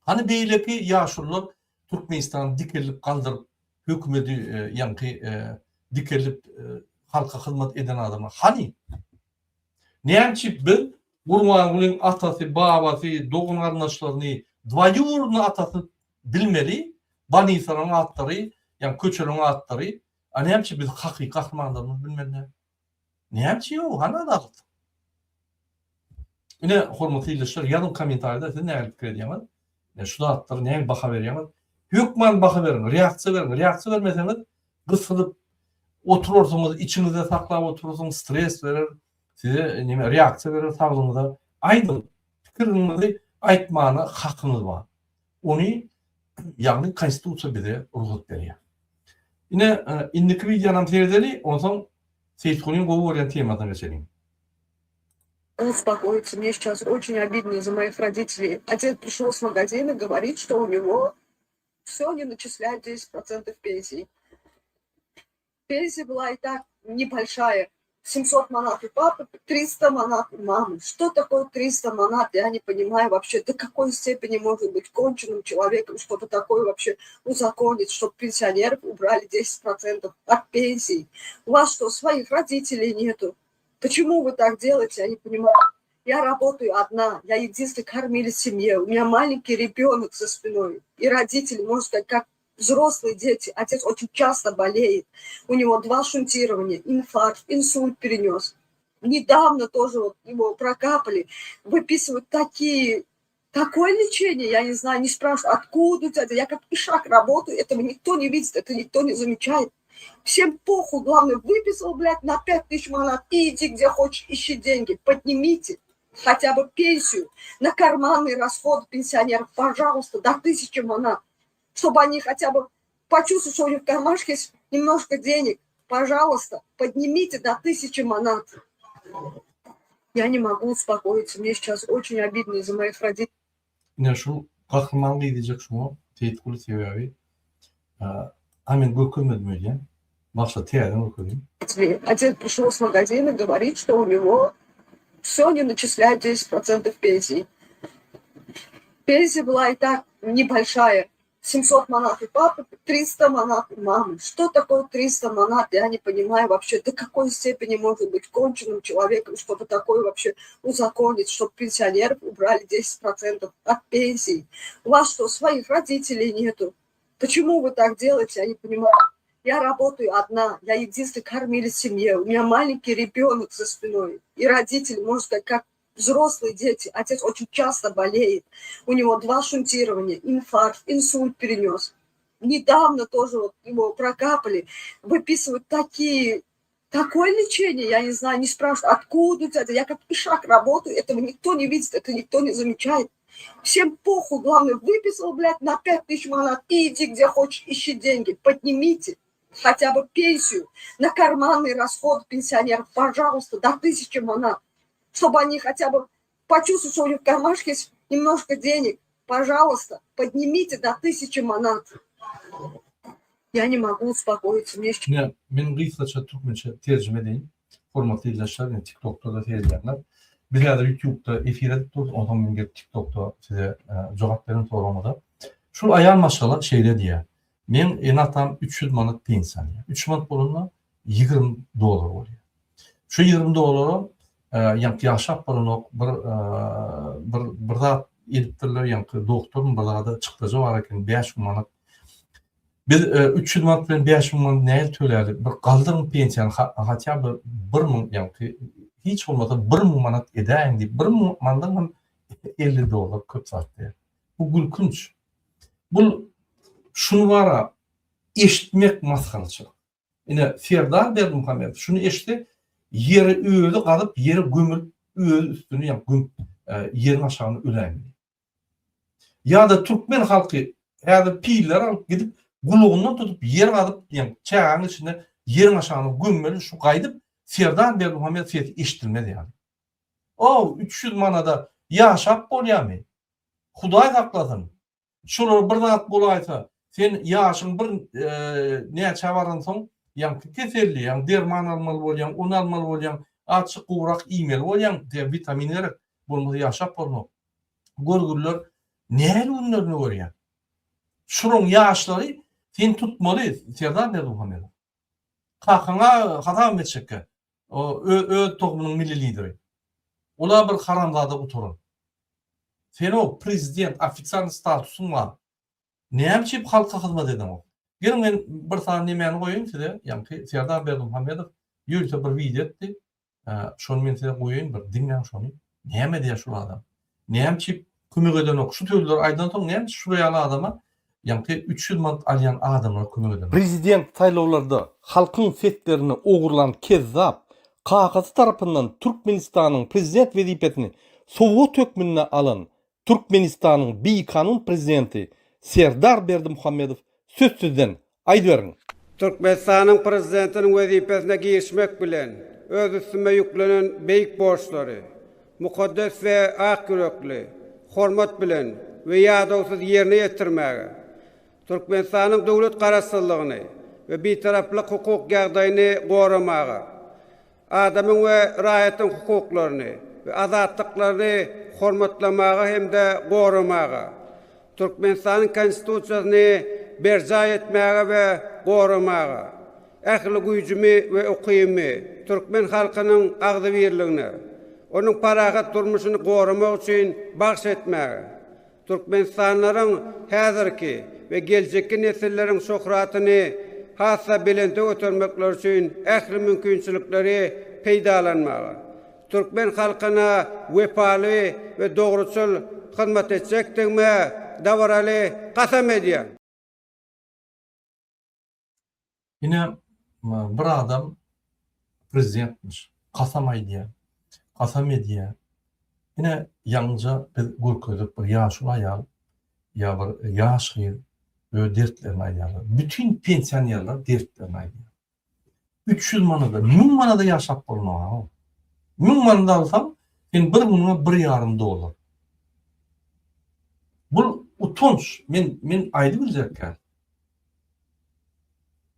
Hany beýleki ýaşulular Türkmenistany dikeldip galdyryp hökümedi ýaňky dikeldip halka hyzmat eden adamlar hany? Näme üçin biz Gurbangulyň atasy, babasy, dogan garyndaşlaryny, dwaýurny atasyny bilmeli, bolnisalaryň atlary, ýa köçeleriň atlary, a näme üçin biz hakyky gahrymanlarymyzy bilmeli däl? Näme üçin ýok? Hany adalat? Ine, hormatly ildeşler, ýazyň kommentariýada siz nähili pikir edýäňiz? Ine, şu zatlara nähili baha berýäňiz? Hökman baha beriň, reaksiýa beriň. Reaksiýa bermeseňiz, gysylyp oturarsyňyz, içiňizde saklap oturarsyňyz, stres berer, size neme reaksiýa berer saglygyňyza. Aýdyň, pikiriňizi aýtmana hakyňyz bar. Ony, ýagny konstitusiýa bize rugsat berýär. Ine, indiki wideonam seredeli, onsoň Seýitgulyň gowy görýän temasyna geçeliň. Успокоиться. Мне сейчас очень обидно за моих родителей. Отец пришел с магазина, говорит, что у него все не начисляют 10% пенсии. Пенсия была и так небольшая. 700 манат у папы, 300 манат у мамы. Что такое 300 манат? Я не понимаю вообще, до какой степени можно быть конченным человеком, чтобы такое вообще узаконить, чтобы пенсионеров убрали 10% от пенсии. У вас что, своих родителей нету? Почему вы так делаете, я не понимаю. Я работаю одна, я единственный кормилец в семье, у меня маленький ребенок за спиной. И родители, можно сказать, как взрослые дети. Отец очень часто болеет, у него два шунтирования, инфаркт, инсульт перенес. Недавно тоже вот его прокапали, выписывают такие, такое лечение, я не знаю, не спрашиваю, откуда у тебя, я как ишак работаю, этого никто не видит, это никто не замечает. Всем похуй, главное, выписал, блядь, на 5000 манат, и иди где хочешь, ищи деньги, поднимите хотя бы пенсию на карманные расходы пенсионеров, пожалуйста, до 1000 манат, чтобы они хотя бы почувствовали, что у них в кармашке есть немножко денег. Пожалуйста, поднимите до 1000 манат. Я не могу успокоиться, мне сейчас очень обидно из-за моих родителей. Ine şu gahryman gyz diýjek şuňa Seýitguly sebäbi a men görkezmedim öýdýän. Başla täzeden görkezeyim. Отец пришел с магазина, говорит, что у него все не начисляют 10% пенсии. Пенсия была и так небольшая. 700 манат у папы, 300 манат у мамы. Что такое 300 манат, я не понимаю вообще, до какой степени можно быть конченным человеком, чтобы такое вообще узаконить, чтобы пенсионеров убрали 10% от пенсии. У вас что, своих родителей нету? Почему вы так делаете, я не понимаю. Я работаю одна, я единственный кормилец в семье, у меня маленький ребенок за спиной. И родители, можно сказать, как взрослые дети. Отец очень часто болеет. У него два шунтирования, инфаркт, инсульт перенес. Недавно тоже вот его прокапали. Выписывают такие, такое лечение, я не знаю, не спрашивают, откуда у тебя это. Я как ишак работаю, этого никто не видит, это никто не замечает. Всем похуй, главное, выписал, блядь, на 5000 манат и иди где хочешь, ищи деньги. Поднимите хотя бы пенсию на карманный расход пенсионеров, пожалуйста, до 1000 манат, чтобы они хотя бы почувствовали, что у них в кармашке есть немножко денег. Пожалуйста, поднимите до 1000 манат. Я не могу успокоиться. Мне Ine, men gysgaça türkmençe terjime edeýin. Hormatly ildeşler, ine TikTokda-da seredýänler. Biz häzir YouTube'da efir edip durus, onsoň men gelip TikTokda size jogap berin soragyňyza. Şul aýal maşgala şeýle diýýär. Meň ene-atam 300 manat pensiýa alýar. 300 manat bolanda 20 dollar bolýar. Şu 20 dollara ýaňky ýaşap bolanok bir bir bir zat edipdirler, ýaňky doktormy bir zada çykdajy bar eken 5000 manat. Biz 300 manat bilen 5000 manat nähili töläli? Bir galdyryň pensiýany hatýa bir 1000 ýaňky hiç bolmasa 1000 manat edäýiň diýip 1000 manatdan hem 50 dollar köp zat diýär. Bu gülkünç. Bul şuny bara eşitmek masgaraçylyk. Ine Serdar Berdimuhamedow şuny eşitse ýeri özi gazyp ýere gömülip özi üstüni ýa gömüp ýeriň aşagyna öläýmeli. Ýa-da türkmen halky häzir piller alyp gidip gulagyndan tutup ýer gazyp ýa çägäniň içinde ýeriň aşagyna gömmeli şu gaýdyp Serdar Berdimuhamedow sesi eşidilmez ýaly. Ow 300 manada ýaşap bolýamy? Hudaý saklasyn. Şolara bir zat bolaýsa, sen ýaşyň bir näçä baransoň, ýaňky keselli, ýaňy derman almaly bolýaň, ony almaly bolýaň, azjyk gowrak iýmeli bolýaň, sebäbi witamin gerek, bolmasa ýaşap bolmok. Görgüliler nähili günlerini görýär. Şolaryň ýaşlary seni tutmaly, Serdar Berdimuhamedow. Kakaňa hasabam etjekkä. O öz tohumynyň milli lideri. Ola bir haramzada gutaran. Sen-ow prezident ofitsialnyý statusyň bar. Näme üçin halka hyzmat edeňok? Geliň men bir sany nemäni goýaýyn size, ýaňky Serdar Berdimuhamedow ýörite bir wideo etdi. Şony men size goýaýyn bir diňläň şony. Näme edýär şul adam? Näme üçin kömek edenok? Şu sözleri aýdansoň näme üçin şular ýaly adama ýaňky 300 manat alýan adamlara kömek edenok? Prezident saýlawlarda halkyň seslerini ogurlan kezzap kakasy tarapyndan Türkmenistanyň prezident wezipesini sowgat hökmünde alan Türkmenistanyň bikanun prezidenti Serdar Berdimuhamedow söz sizden, aýdyberiň! Türkmenistanyň Prezidentiniň wezipesine girişmek bilen, öz üstüme ýüklenen beýik borçlary mukaddes we ak ýürekli, hormat bilen we ýadawsyz ýerine ýetirmäge, Türkmenistanyň döwlet Garaşsyzlygyny we Bitaraplyk hukuk ýagdaýyny goramaga, adamyň we raýatyň hukuklaryny we azatlyklaryny hormatlamaga hem-de goramaga, Türkmenistanyň Konstitusiýasyny berjaý etmäge we goramaga, ähli güýjümi we ukybymy türkmen halkynyň agzybirligine, onuň parahat durmuşyny goramak üçin bagyş etmäge, Türkmenistanlylaryň häzirki we geljekki nesilleriň şöhratyny has-da belente götermekleri üçin ähli mümkinçilikleri peýdalanmaga, türkmen halkyna wepaly we dogruçyl hyzmat etjekdigime dabaraly kasam edýän. Ine bir adam prezidentmiş, kasam aýdýar, kasam edýär. Ine ýaňyja biz görkezdik bir ýaşuly aýal ýa bir ýaş gyz öz dertlerini aýdýarlar. Bütin pensionerler dertlerini aýdýar. 300 manada, 1000 manada ýaşap bolmag. 1000 manada alsaň, sen bir günüňe bir ýarym dollar. Bu utanç, men men aýdyp biljekkä.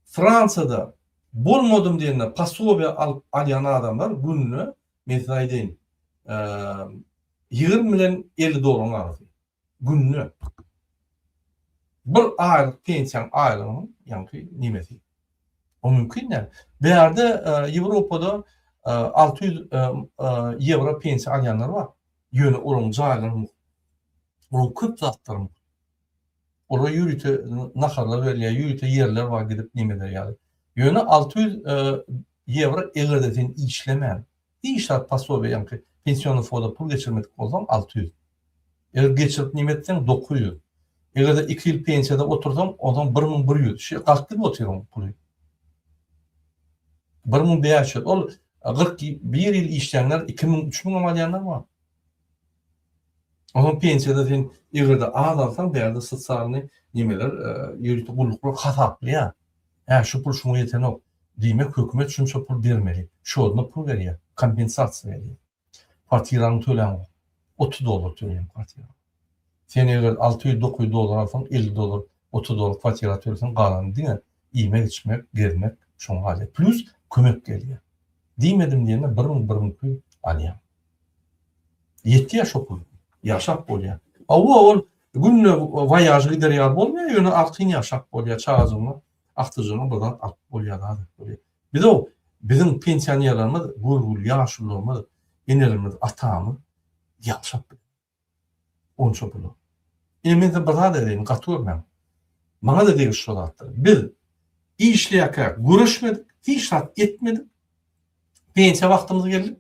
Fransiýada bolmadym diýende posobiýa alyp alýan adamlar gününe men size aýdaýyn 20 bilen 50 dollaryň arasy. Günde. Bir aýlyk pensiýaň aýlygynyň ýaňky nemesi. O mümkin däl. Bärde Ýewropada 600 ýewro pensiýa alýanlar bar. Ýöne olaryň jaýlary mugt. Olaryň köp zatlary mugt. Olara ýörite naharlar berilýär, ýörite ýerler bar gidip neme eder ýaly. Ýöne 600 ýewro eger-de sen işlemän, hiç zat posobiýe ýaňky pensiýonnyý fonda pul geçirmedik bolsaň 600. Eger geçirip neme etseň 900. Eger-de iki ýyl pensiýada otursaň, onsoň 1100. Şeýle galk gidip otyr oň puly. 1500. Ol 41 ýyl işlänler 2000, 3000 hem alýanlar bar. Onsoň pensiýada sen eger-de az alsaň bärde sosialnyý nemeler ýörite gulluklar hasaplaýar. Hä şu pul şuňa ýetenok. Diýmek hökümet şunça pul bermeli. Şoduna pul berýär. Kompensasiýa berýär. Kwartirany töläňok. 30 dollar töleýän kwartira. Sen eger 600 900 dollar alsaň 50 dollar 30 dollar kwartira töleseň galany diňe iýmek içmek gezmek şoňa galýar. Plus kömek gelýär. Diýmedim diýende 1000 1200 alýaň. Ýetýär şo pul. Ýaşap bolýar. Hawa, ol günde waýaž gider ýaly bolmaýar, ýöne artyn ýaşap bolýar, çagajygyňa, agtyjygyňa bir zat alyp bolýar, zat edip bolýar. Biz-ow, biziň pensionerlerimiz, görgüli ýaşulularymyz, enelerimiz, atamyz ýaşap biler. Onça pula. Ine men size bir zat aýdaýyn, gaty görmäň. Maňa-da degişli şo zatlar. Biz işleýärkäk göreşmedik, hiç zat etmedik. Pensiýa wagtymyz geldik.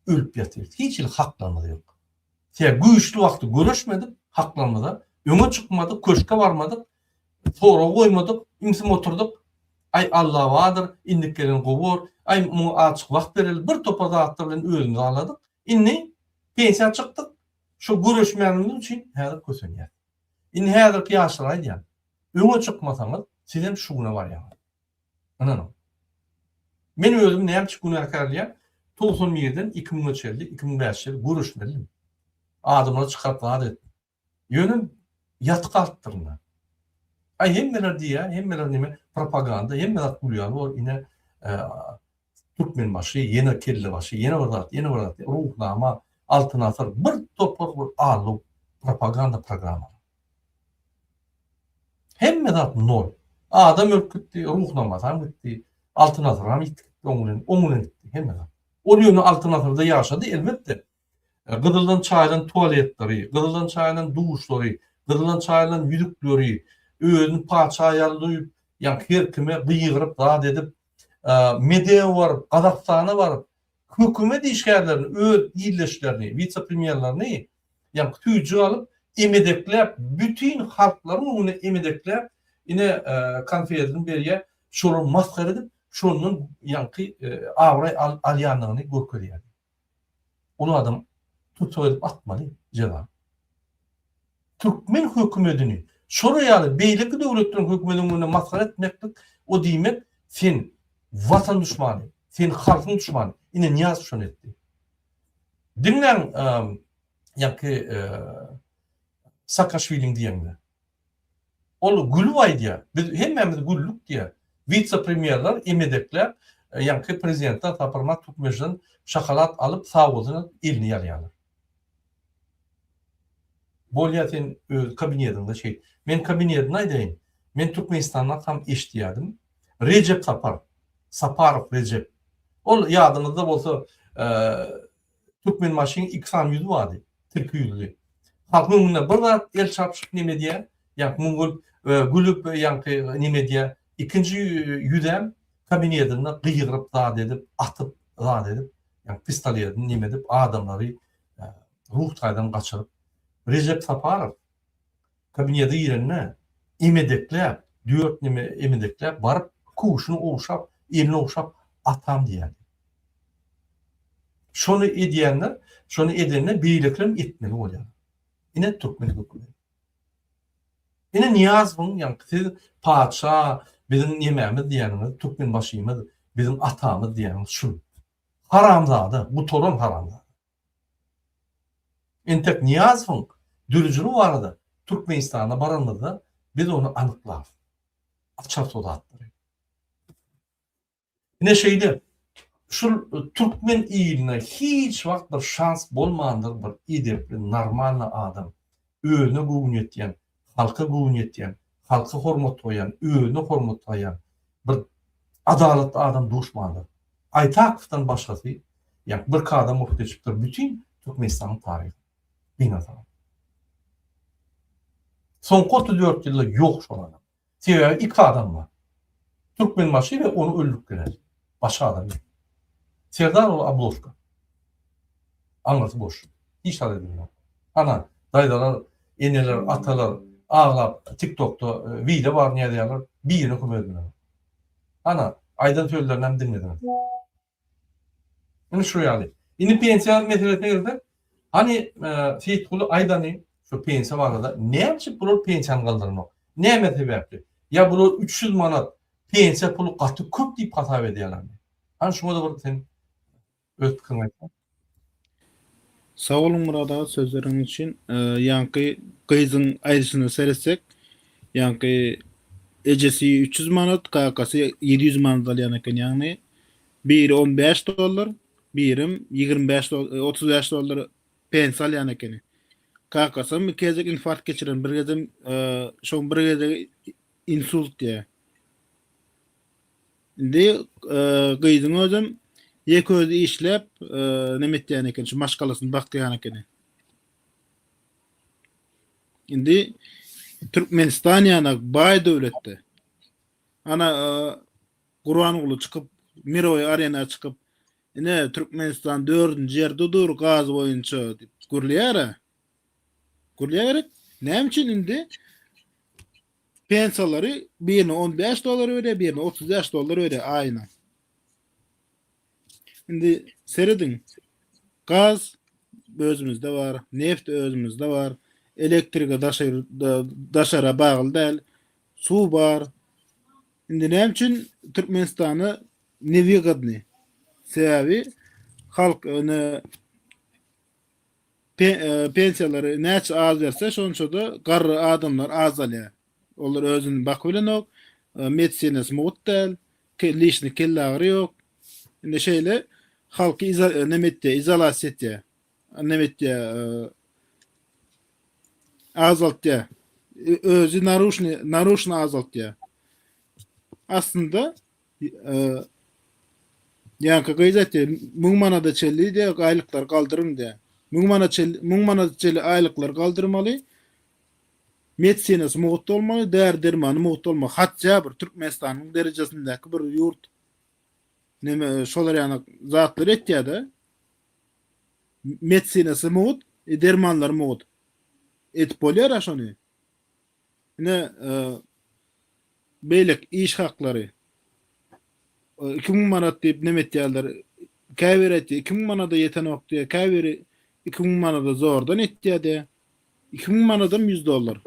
Ölüp ýatyrys. Hiç hili haklarymyz ýok. Sebäbi güýçli wagty göreşmedik haklarymyza, öňe çykmadyk, köşke barmadyk, sorag goýmadyk, ümsüm oturdyk. Aý Alla bardyr, indik gelen gowy bor, aý muňa azjyk wagt bereli, bir topar zatlar bilen özümizi aldadyk. Indi pensiýa çykdyk, şo göreşmänimiz üçin häzir kösenýäs. Indi häzirki ýaşlara aýdýan, öňe çykmasaňyz sizem şu güne barýaňyz. Ynanyň. Men özüm näme üçin günäkärleýän, 91-den 2000-e çenli, 2005 çenli göreşmelidim. Adamlary çykaryp zat etdim. Ýöne ýatyp galypdyryn-da. Aý hemmeler diýýär, hemmeler neme propaganda, hemme zat gülýär bor, ine Türkmenbaşy, ýene kellebaşy, ýene bir zat, ýene bir zat, Ruhnama, Altyn asyr, bir topar bir allow propaganda programmalar. Hemme zat nol. Adam ölüp gitdi, Ruhnamasam gitdi, Altyn asyram ýitdi gitdi oň bilen, oň bilen gitdi hemme zat. Ol ýöne Altyn asyrda ýaşady elbetde. Gyzyldan çaýylan tualetleri, gyzyldan çaýylan duşlary, gyzyldan çaýylan ýüzükleri, özüni patyşa ýaly duýup, ýaňky her kime gygyryp zat edip, Medewe baryp, Gazagystana baryp, hökümet işgärlerini, öz ildeşlerini, wise-premýerlerini ýaňky süýji alyp, emedekläp, bütin halklaryň öňünde emedekläp, ine konfetini berýär, şolary masgara edip, şondan ýaňky abraý alýandygyny görkezýär. Ol adam tussag edip atmaly jeza. Türkmen hökümedini şolar ýaly beýleki döwletleriň hökümediniň öňünde masgara etmeklik o diýmek sen watan duşmany, sen halkyň duşmany. Ine Nyýazow şony etdi. Diňläň ýaňky Saakaşwiliň diýenini. Ol gülüp aýdýar. Biz hemmämiz güldük diýýär. Wise-premýerler emedekläp, ýaňky prezidentden Saparmyrat Türkmenbaşydan şokolad alyp, sag bolsun aýdyp, elini ýalýarlar. Bolýar sen öz kabinetiňde şeýt. Men kabinetini aýdaýyn. Men Türkmenistandakam eşidýärdim. Rejep Sapar, Saparow Rejep. Ol ýadyňyzda bolsa, Türkmenbaşyň iki sany ýüzi bardy, tilki ýüzli. Halkyň öňünde bir zat el çarpyşyp neme edýär, ýaňky muň gülüp, gülüp ýaňky neme edýär. Ikinji ýüzem kabinetinde gygyryp zat edip, atyp zat edip, ýaňky pistoletini neme edip adamlary ruh taýdan gaçyryp. Rejep Saparow Kabinete girende emedekläp, dört neme emedekläp baryp, köwşüni ogşap, elini ogşap, atam diýýärdi. Şony edýänler, şony edende beýlekilerem etmeli bolýar. Ine türkmen hökümeti. Ine Nyýazowyň ýaňky siz patyşa biziň nemämiz diýýäniňiz, türkmenbaşymyz, biziň atamyz diýýäniňiz şul. Haramzada, gutaran haramzada. Entek Nyýazowyň dörüjiligi barada Türkmenistana baranymyzda biz ony anyklarys. Açarys o zatlary. Ine şeýle, şul türkmen iline hiç wagt bir şans bolmandyr bir edepli, normalny adam. özüne göwün ýetýän, halka göwün ýetýän, halka hormat goýýan, özüne hormat goýýan bir adalatly adam duşmandyr. Aýtakowdan başgasy, ýa birki adam bolup geçipdir bütin Türkmenistanyň taryhynda. Gynansagam. Soňky 34 ýylda ýok şol adam. Sebäbi iki adam bar. Türkmenbaşy we ony öldürip gelen. Başga adam ýok. Serdar ol obložka. Aňyrsy boş. Hiç zat edilmok. Ana, daýzalar, eneler, atalar aglap TikTokda wideo baryny ýazýarlar, birine kömek edilenok. Ana, aýdan sözlerini hem diňlediňiz. Indi şu ýaly. Indi pensiýa meselesine gelsek, hany Seýitguly aýdany şu pensiýa barada, näme üçin bular pensiýany galdyranok? Näme sebäpli? Ýa bular 300 manat pensiýa puly gaty köp diýip hasap edýärlermi? Hany şuňa-da bir sen öz pikiriňi aýtsaň. Sag boluň Myrat aga sözleriňiz üçin. Ýaňky gyzyň aýdyşyna seretsek, ýaňky ejesi 300 manat, kakasy 700 manat alýan eken. Ýagny biri 15 dollar, birem 25 35 dollar pensiýa alýan ekeni. Kakasam iki gezek infarkt geçiren, bir gezem şoň bir gezegi insult diýýär. Indi gyzyň özem ýeke özi işläp neme etýän eken, şu maşgalasyny bakýan ekeni. Indi Türkmenistan ýanak baý döwletde. Ana Gurbanguly çykyp, Miroý arena çykyp, ine Türkmenistan dördünji ýerde dur gaz boýunça diýip gürleýär-ä. Gürleýär gerek. Näme üçin indi Pensiýalary birine 15 dollar berýär, birine 35 dollar berýär aýyna. Indi serediň. Gaz özümizde bar, neft özümizde bar, elektrige daşary daşara bagly däl, suw bar. Indi näme üçin Türkmenistana newygodny? Sebäbi halk ine Pensiýalary näçe az berse, şonça-da garry adamlar azalýar. Olar özüni bakyp bilenok, medisinasy mugt däl, lişni kelleagyry ýok. Indi şeýle halky neme etýär, izolasiýa etýär. Neme etýär, azaltýar. Özi naruçny, naruçny azaltýar. Aslynda Ýaňky gyz aýtdy, 1000 manada çenli diýe aýlyklary galdyryň diýe. 1000 manat çenli, 1000 manada çenli aýlyklary galdyrmaly. Medisinasy mugt bolmaly, däri-dermany mugt bolmaly. Hatja bir Türkmenistanyň derejesindäki bir ýurt neme şolar ýaly zatlary etýär-de. Medisinasy mugt, dermanlary mugt. Edip bolýar-a şony. Ine, beýleki iş haklary 2000 manat diýip neme etýärler. Käbiri aýtýar 2000 manada ýetenok diýýär, käbiri 2000 manada zordan etýär diýýär. 2000 manadam 100 dollar.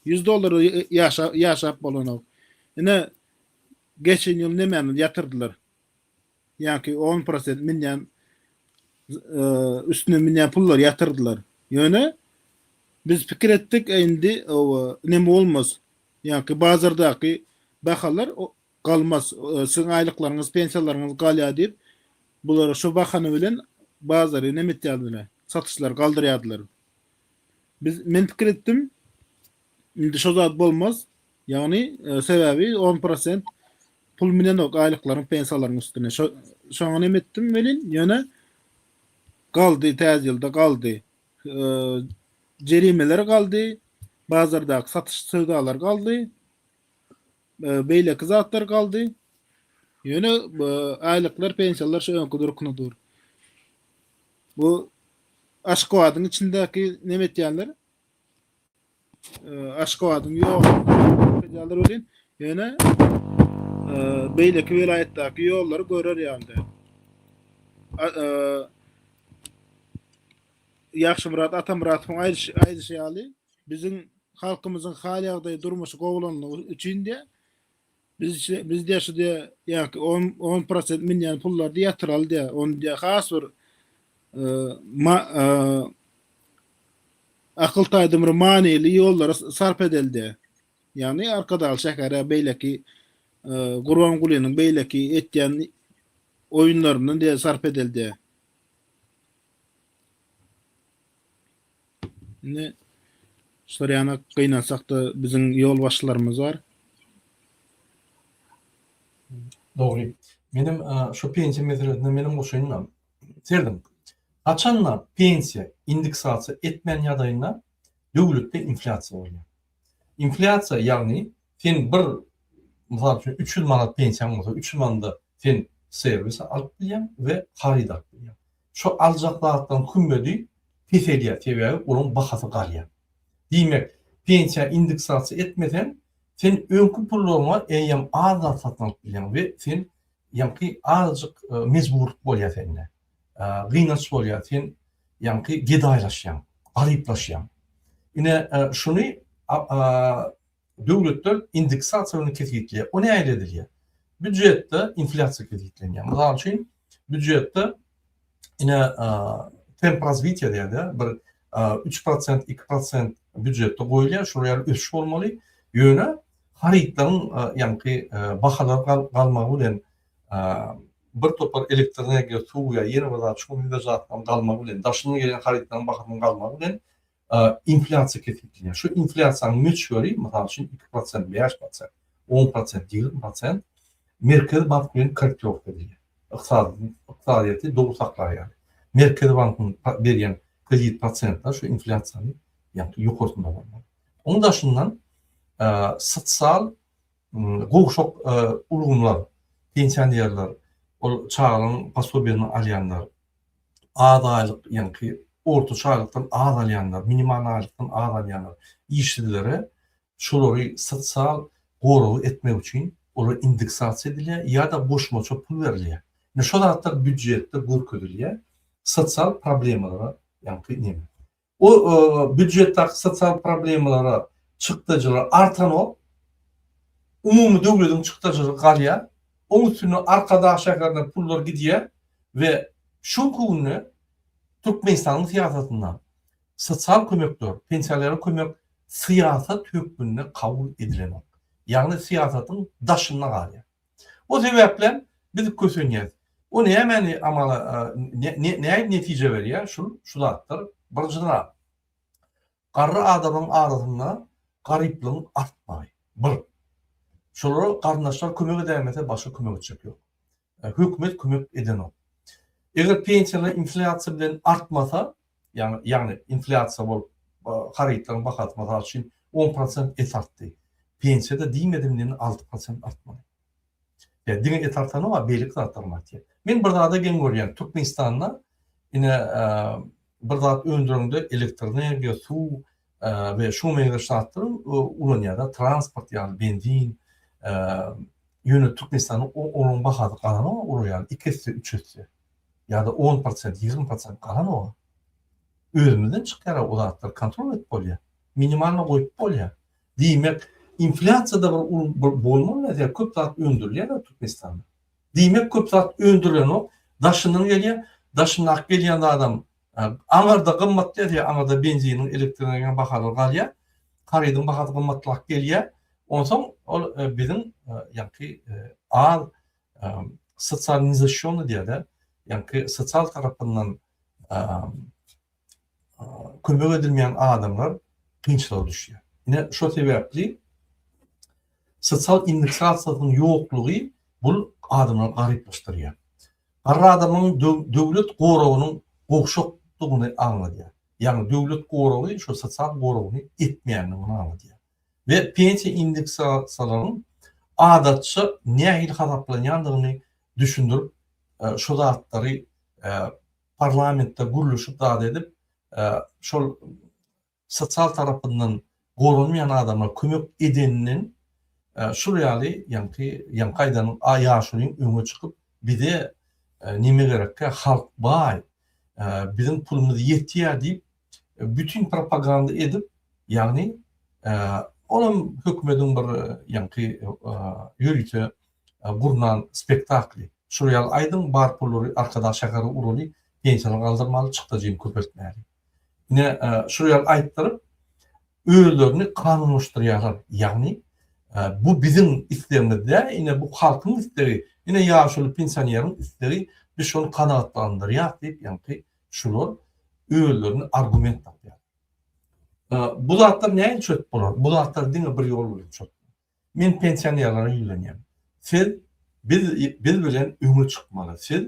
100 dollara ýaşa ýaşap bolanok. Ine, geçen ýyl nemäni ýatyrdylar. Ýaňky on prosent münýän üstüne münýän pullary ýatyrdylar. Ýöne biz pikir etdik, indi neme bolmaz. Ýaňky bazardaky bahalar galmaz. Siziň aýlyklaryňyz, pensiýalaryňyz galýar diýip, bulara şu bahana bilen bazary neme etýärdiler, satyşlary galdyrýardylar. Biz men pikir etdim, indi şo zat bolmaz. Ýagny sebäbi on prosent pul münenok aýlyklaryň pensiýalaryň üstüne. Şo şoňa neme etdim welin ýöne galdy täze ýylda galdy. Jerimeler galdy, bazardaky satyş söwdalar galdy, beýleki zatlar galdy. Ýöne aýlyklar pensiýalar şu öňki durkuna dur. Bu Aşgabadyň içindäki neme etýänler Aşgabadyň ýoly welin, ýöne beýleki welaýatdaky ýollary görer ýaly däl. Ýagşymyrat Atamyradowyň aýdyşy ýaly, biziň halkymyzyň hal-ýagdaýy, durmuşy gowulanlygy üçin diýýär, biz biz diýýär şu diýýär, ýaňky on prosent münýän pullary diýýär ýatyraly diýýär. Ony diýýär has bir Akyl taýdan bir manyly ýollara sarp edildi. Ýagny Arkadagly şähere beýleki Gurbangulynyň beýleki etýän oýunlaryndan diýe sarp edildi. Indi. Şular ýaly gynansak-da biziň ýolbaşçylarymyz bar. Dogry. Menem şu pensiýa meselesine menem goşaýynda. Serediň. Haçanda pensiýa indeksasiýa etmän ýagdaýynda döwletde inflýasiýa bolýar. Inflýasiýa ýagny sen bir mysal üçin 300 manat pensiýaň bolsa 300 manada sen serwis alyp bilýäň we haryt alyp bilýäň. Şo aljak zatlaryň hümmedi peselýär sebäbi olaryň bahasy galýar. Diýmek pensiýa indeksasiýa etmeseň sen öňki pullaryňa eýýäm az zat satyn alyp bilýäň we sen ýaňky azajyk mejburlyk bolýar sende. Gynanç bolýar sen ýaňky gedaýlaşýaň, garyplaşýaň. Ine şuny döwletler indeksasiýa bilen kesgitleýär. O nähili edilýär? Býujetde inflýasiýa kesgitlenýär. Mysal üçin, býujetde ine temp razwitiýa diýýär-de, bir 3%, 2% býujetde goýulýar, şol ýaly ösüş bolmaly. Ýöne harytlaryň ýaňky bahalary galmagy bilen bir topar elektroenergiýa, suw ýa ýene bir zat, şuňa meňzeş zatlaryň galmagy bilen, daşyndan gelýän harytlaryň bahasynyň galmagy bilen inflýasiýa kesgitlenýär. Şu inflýasiýanyň möçberi, mysal üçin, 2%, 5%, 10%, 20% Merkezi bank bilen korrektirowka edilýär. Ykdysadyýeti dogry saklar ýaly. Merkezi bankyň berýän kredit prosentleri şu inflýasiýany ýagny ýokarsynda bolmaly. Onuň daşyndan sosial gowşak ulgamlar, pensionerler, ol çagalaryň posobiýasyny alýanlar, az aýlyk, ýaňky ortaça aýlykdan az alýanlar, minimal aýlykdan az alýanlar, işsizlere şolary sosial goragy etmek üçin olar indeksasiýa edilýär ýa-da goşmaça pul berilýär. Ine şo zatlar býujetde görkezilýär, sosial problemalara ýaňky neme. O býujetdäki sosial problemalara çykdajylar artanok, umumy döwlediň çykdajylary galýar, oň üstüne Arkadag şäherine pullar gidýär we şu günde Türkmenistanyň syýasatynda sosial kömekler, pensionerlere kömek syýasat hökmünde kabul edilenok. Ýagny syýasatyň daşynda galýar. O sebäplem biz kösenýäs. O nämäni amala nähili netije berýär? Şul şu zatlar. Birinjiden garry adamlaryň arasynda garyplygyň artmagy. Bir. Şolara garyndaşlar kömek edäýmese başga kömek etjek ýok. Hökümet kömek edenok. Eger pensiýalar inflýasiýa bilen artmasa, ýagny ýagny inflýasiýa bolup harytlaryň bahasy mysal üçin 10 prosent et artdy. Pensiýada diýmedim diýende 6 prosent artmaly. Ýa diňe et artanok, a beýleki zatlaram artýar. Men bir zada geň görýän, Türkmenistanda ine bir zat öndüreňde elektroenergiýa, suw we şuňa meňzeş zatlary ulanýar-da, transport ýaly, benzin, ýöne Türkmenistanda olaryň bahasy galanok olar ýaly iki esse, üç esse ýa-da on prosent, 20 prosent galanok. Özümizden çykýar o zatlary kontrol edip bolýar. Minimalno goýup bolýar. Diýmek, inflýasiýada bir bolmaly näse, köp zat öndürilýär Türkmenistanda. Diýmek, köp zat öndürilenok, daşyndan gelýär, daşyndaky gelýän zadam aňyrda gymmat gelýär, aňyrda benziniň, elektroenergiýanyň bahalary galýar, harydyň bahasy gymmatlap gelýär. Onsoň ol biziň ýaňky az sosial nezaşýonnyý diýýär-de, ýaňky sosial tarapyndan kömek edilmeýän adamlar kynçylyga düşýär. Ine şo sebäpli sosial indeksasiýasynyň ýoklugy bul adamlary garyplaşdyrýar. Garry adamyň döwlet goragynyň gowşakdygyny aňladýar. Ýagny döwlet goragy şo sosial goragyny etmeýändigini aňladýar. We pensiýa indeksasiýalaryň adatça nähili hasaplanýandygyny düşündirip şo zatlary parlamentde gürleşip zat edip şol sosial tarapyndan goralmaýan adamlara kömek edeninden şul ýaly ýaňky ýaňky aýdan ýaşulyň öňe çykyp bize neme gerekkä halk baý biziň pulumyz ýetýär diýip bütin propaganda edip ýagny olam hökümediň bir ýaňky ýörite gurnan spektakly. Şol ýaly aýdyň bar pullary Arkadag şähere uraly, pensiýalar galdyrmaly, çykdajyny köpeltmäli. Ine şol ýaly aýtdyryp özlerini kanunlaşdyrýarlar. Ýagny bu biziň islegimiz däl, ine bu halkyň islegi, ine ýaşuly pensioneriň islegi, biz şony kanagatlandyrýas diýip ýaňky şular özlerini argument tapýarlar. Bu zatlar nähili çözüp bolar? Bu zatlar diňe bir ýol bilen çözüp bolar. Men pensionerlere ýüzlenýän. Siz biz biz bilen öňe çykmaly. Siz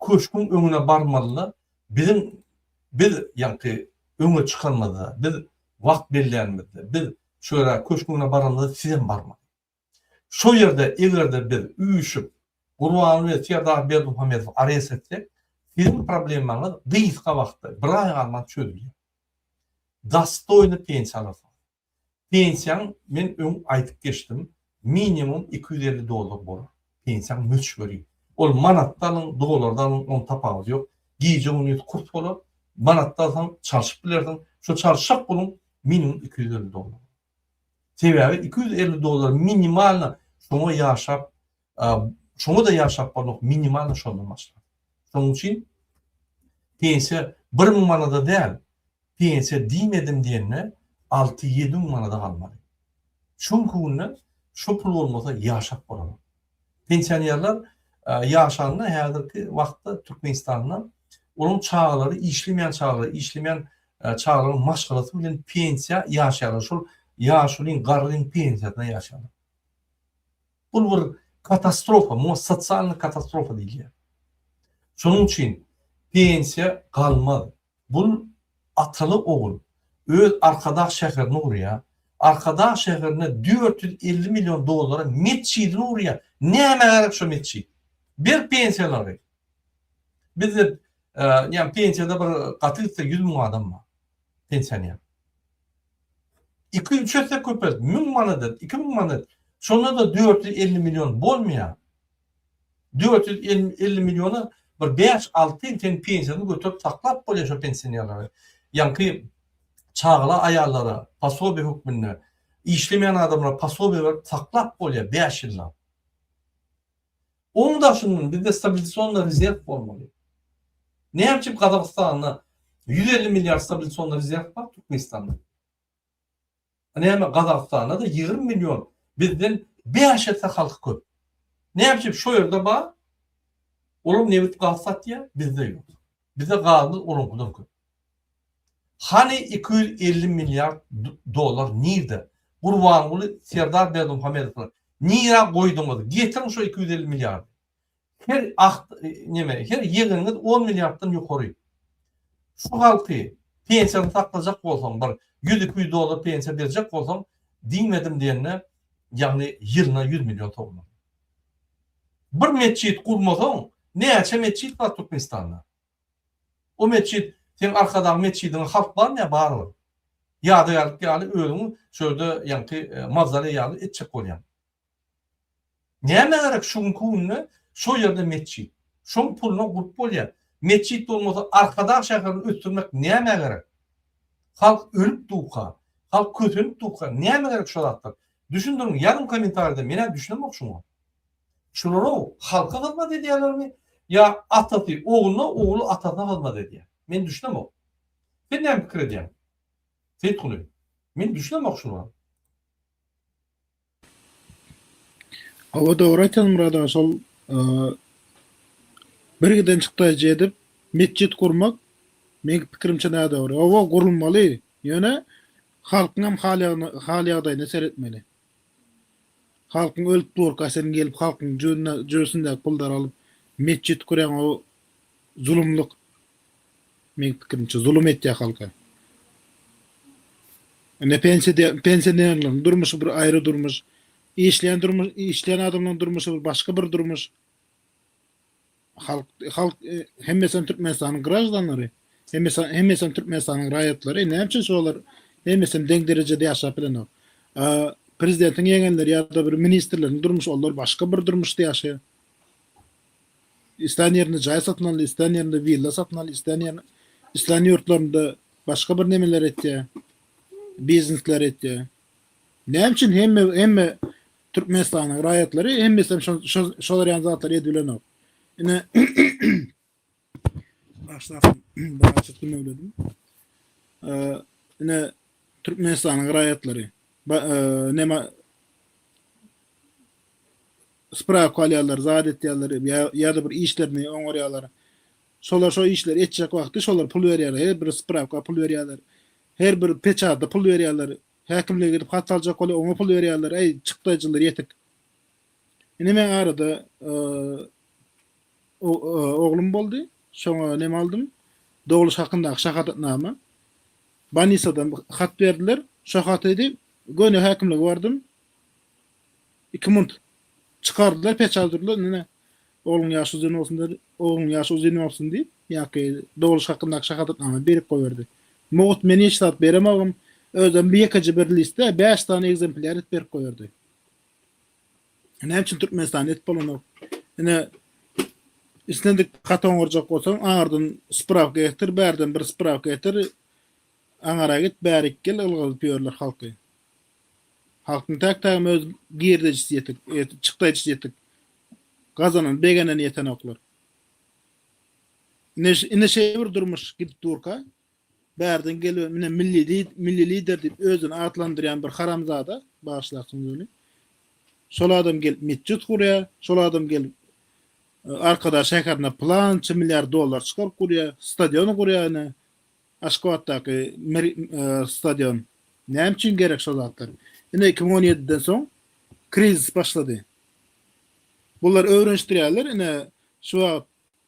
köşgüň öňüne barmalyda biziň biz ýaňky öňe çykanymyzda, biz wagt bellänimizde, biz şu ýere köşgüň öňüne baranymyzda sizem barmaly. Şo ýerde eger-de biz üýşüp Gurbanguly Serdar Berdimuhamedowy arest etsek, siziň problemaňyz gysga wagtda, bir aý galman çözülýär. Dostoýny pensiýa alarsyňyz. Pensiýaň men öň aýdyp geçdim, minimum 250 dollar bolar. Pensiýaň möçberi. Ol manatda alyň, dollarda alyň, onuň tapawudy ýok. Gije-gündiz kurs bolar. Manatda alsaň çalşyp bilersiň. Şo çalşjak puluň minimum 250 dollar. Sebäbi 250 dollar minimalno şoňa ýaşap, şoňa-da ýaşap bolmak minimalno şondan başlar. Şonuň üçin pensiýa 1000 manada däl, pensiýa diýmedim diýende 6-7 müň manada galmaly. Şu günki günde şo pul bolmasa ýaşap bolanok. Pensionerler ýaşanda häzirki wagtda Türkmenistanda olaryň çagalary işlemeýän çagalary, işlemeýän çagalaryň maşgalasy bilen pensiýa ýaşaýarlar. Şol ýaşulyň, garryň pensiýasyna ýaşaýarlar. Bu bir katastrofa, muňa sosialnyý katastrofa diýilýär. Şonuň üçin pensiýa galmaz. Bul ataly ogul öz Arkadag şäherini gurýar. Arkadag şäherinde 450 million dollara metjidini gurýar. Nämä gerek şo metjit? Ber pensiýalary. Bizde ýa pensiýada bir gaty gitse 100 müň adam bar. Pensioner. 2-3 esse köpelt, 1000 manat et, 2000 manat et. Şonda-da 450 million bolmaýar. 450 milliona bir 5-6 ýyl sen pensiýasyny göterip saklap bolýar şo pensionerleri. Ýaňky çagala aýallara posobiýe hökmünde işlemeýän adamlara posobiýe berip saklap bolýar 5 ýyllap. Oň daşyndan bizde stabilizasionnyý rezerw bolmaly. Näme üçin Gazagystanda 150 milliard stabilizasionnyý rezerw bar Türkmenistanda? Näme Gazagystanda-da 20 million bizden 5 esse halky köp. Näme üçin şo ýerde bar? Olar nebit gaz satýar, bizde ýok. Bizde gazymyz olaňkydan köp. Hany 250 milliard dollar nirde? Gurbanguly Serdar Berdimuhamedowlar nirä goýduňyz? Getiriň şo 250 milliardy. Her ah neme, her ýegeniňiz 10 milliarddan ýokary. Şu halky pensiýasyny saklajak bolsaň, bir 100-200 dollar pensiýa berjek bolsaň, diýmedim diýende, ýagny ýylyna 100 million sowmaly. Bir metjit gurmasaň, näçe metjit bar Türkmenistanda? O metjit, seň Arkadag metjidiňe halk barmyýar barybir. Ýadygärlik ýaly özüňi şo ýerde ýaňky mawzoleý ýaly etjek bolýaň. Nämä gerek şu günki günde şo ýerde metjit? Şoň puluna gurup bolýar. Metjit bolmasa Arkadag şäherini ösdürmek nämä gerek? Halk ölüp durka, halk kösenip durka nämä gerek şo zatlar? Düşündiriň, ýazyň kommentariýada, men-ä düşünemok şuňa. Şular-ow halka hyzmat edýärlermi ýa atasy ogluna, ogly atasyna hyzmat edýär? Men düşünemok. Sen näme pikir edýäň? Seýitguly, men düşünemok şulara. Hawa dogry aýtýaň Myrat aga şol bir giden çykdaýjy edip metjit gurmak meň pikirimçe nädogry. Hawa gurulmaly ýöne halkyňam hal ýagdaýyna seretmeli. Halkyň ölüp durka sen gelip halkyň jübüsindäki pullary alyp metjit gurýaň o zulumlyk. Meň pikirimçe zulum etýär halka. Ine pensiýa pensionerleriň durmuşy bir aýry durmuş, işleýän durmuş işleýän adamlaryň durmuşy bir başga bir durmuş. Halk halk e, hemmesi Türkmenistanyň graždanlary, hemmesi hemmesi Türkmenistanyň raýatlary. Näme üçin şolar hemmesi deň derejede ýaşap bilenok? Prezidentiň ýegenleri ýa-da bir ministrleriň durmuşy olar başga bir durmuşda ýaşaýar. Islän ýerinde jaý satyn aldy, islän ýerinde willa satyn aldy, islän ýer islän ýurtlarynda başga bir nemeler etýär. Biznesler etýär. Näme üçin hemme hemme Türkmenistanyň raýatlary hemmesi hem şolar ýaly zatlary edip bilenok. Ine Başlasyn, biraz tümewledim. Ine Türkmenistanyň raýatlary neme sprawka alýarlar, zat etýärler ýa-da bir işlerini oňarýarlar. Şolar şo işleri etjek wagty şolar pul berýärler. Her bir sprawka pul berýärler. Her bir peçada pul berýärler. Häkimlige gidip hat aljak bolýar, oňa pul berýärler. Äý, çykdaýjylar ýetik. Ine men arada oglum boldy. Şoňa neme aldym? Dogluş hakyndaky şahadatnama. Bolnisadan hat berdiler. Şo haty diýip, göni häkimlige bardym. 2 munt çykardylar, peçat urdular. Ine, ogluň ýaşy uzyn bolsun diýip, ogluň ýaşy uzyn bolsun diýip, ýa-ki dogluş hakyndaky şahadatnama berip goýberdi. Mugt men hiç zat beremogum. Özem bir ýekeje bir listde 5 sany ekzemplýar edip berip goýberdi. Näme üçin Türkmenistanda edip bolanok? Ine, islendik hat oňarjak bolsaň, aňyrdan sprawka getir, bärden bir sprawka getir, aňara git, bärik gel, ylgadyp ýörler halky. Halkyň täk-tägem öz girdejisi ýetik, çykdaýjysy ýetik. Gazanan, begeneni ýetenoklar. Ine, ine şeýle bir durmuş gidip durka, Bärden gelip ine milli milli lider diýip özüni atlandyrýan bir haramzada, bagyşlarsyňyz ony. Şol adam gelip metjit gurýar, şol adam gelip e, Arkadag şäherine pylança milliard dollar çykaryp gurýar, stadion gurýar ine. Aşgabatdaky e, stadion. Näme üçin gerek şol zatlar? Ine 2017-den soň krizis başlady. Bular öwrenişdirýärler ine şu wagt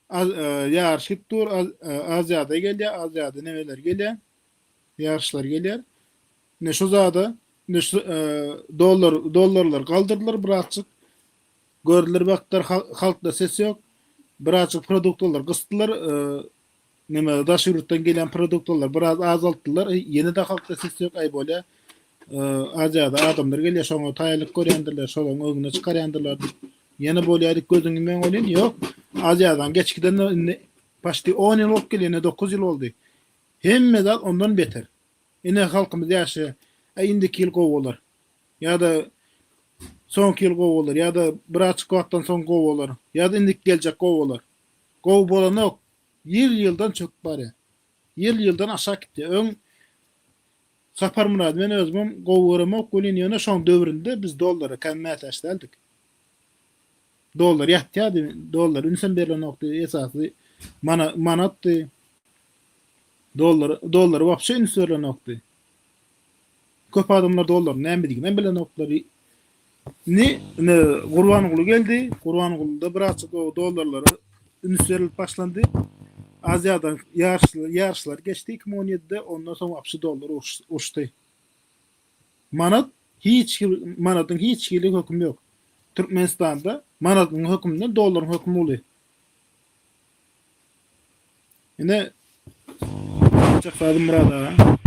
Ýaryş gidip dur, Aziada gelýär, Aziada nemeler gelýär, ýaryşlar gelýär. Ine şu zada, ine şu dollar, dollarlar galdyrdylar birazjyk. Gördüler bakdylar halkda ses ýok. Birazjyk produktlar gysdylar. Neme daş ýurtdan gelýän produktlar biraz azaltdylar. Ýene-de halkda ses ýok, aý bolýar. Aziada adamlar gelýär, şoňa taýýarlyk görýändirler, şolaryň öňüne çykarýandyrlar diýip. Ýene bolýar diýip gözüňi ýumýaň welin, ýok. Aziýadan geç gidende indi paçti on ýyl bolup gelýär, ine dokuz ýyl boldy. Hemme zat ondan beter. Ine halkymyz ýaşaýar. Äý indiki ýyl gowy bolar. Ýa-da soňky ýyl gowy bolar, ýa-da birazçyk wagtdan soň gowy bolar, ýa-da indiki geljek gowy bolar. Gowy bolanok. Ýyl-ýyldan çöküp barýar. Ýyl-ýyldan aşak gitýär. Öň Saparmyrady men özümem gowy göremok welin ýöne şoň döwründe biz dollara kän mätäç däldik. Dollar ýatýardy, dollar ünsem berlenokdy, esasy mana manatdy. Dollar dollara wapşe üns berlenokdy. Köp adamlar dollaryň nämediginem bilenoklar. Indi ine Gurbanguly geldi. Gurbangulyda birazjyk o dollarlara üns berilip başlandy. Aziýadan ýaryşlar, ýaryşlar geçdi 2017-de, ondan soň wapşe dollar uçdy. Manat hiç manadyň hiç hili hökümi ýok. Türkmenistanda manadyň höküminden dollaryň hökümi uly. Ine aýtjak zadym Myrat aga.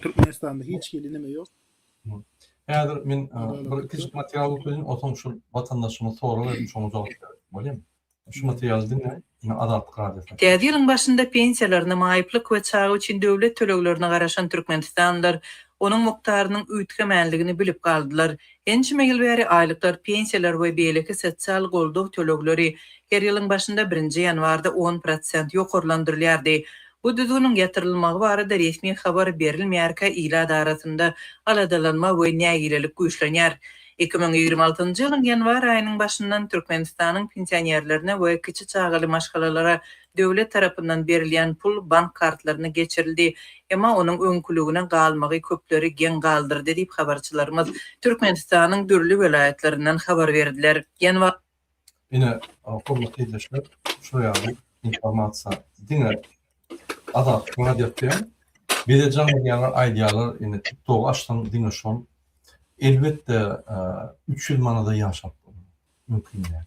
Türkmenistanda hiç hili neme ýok. Häzir men bir kiçijik material okaýyn, onsoň şul watandaşymyz sorag berdi, şoňa jogap bererin. Bolýarmy? Şu materialy diňle, ine Azatlyk Radiosy. Täze ýylyň başynda pensiýalaryna, maýyplyk we çaga üçin döwlet töleglerine garaşan türkmenistanlylar onuň mukdarynyň üýtgemänligini bilip galdylar. Ençeme ýyl bäri aýlyklar, pensiýalar we beýleki sosial goldaw tölegleri her ýylyň başynda birinji ýanwarda 10 prosent ýokarlandyrylýardy. Bu düzgüniň ýatyrylmagy barada resmi habar berilmeýärkä ilat arasynda aladalanma we nägilelik güýçlenýär. 2026-njy ýylyň ýanwar aýynyň başyndan Türkmenistanyň pensionerlerine we kiçi çagaly maşgalalara döwlet tarapyndan berilýän pul bank kartlaryna geçirildi. Emma onuň öňküligine galmagy köpleri geň galdyrdy diýip, habarçylarymyz Türkmenistanyň dürli welaýatlaryndan habar berdiler. Ýanwar. Ine, hormatly ildeşler, şular ýaly informasiýa diňe Azatlyk Radiosy bize jaň edýärler, aýdýarlar, ine TikTok açsaň diňe şol. Elbetde, 300 manada ýaşap bolmaz. Mümkin däl.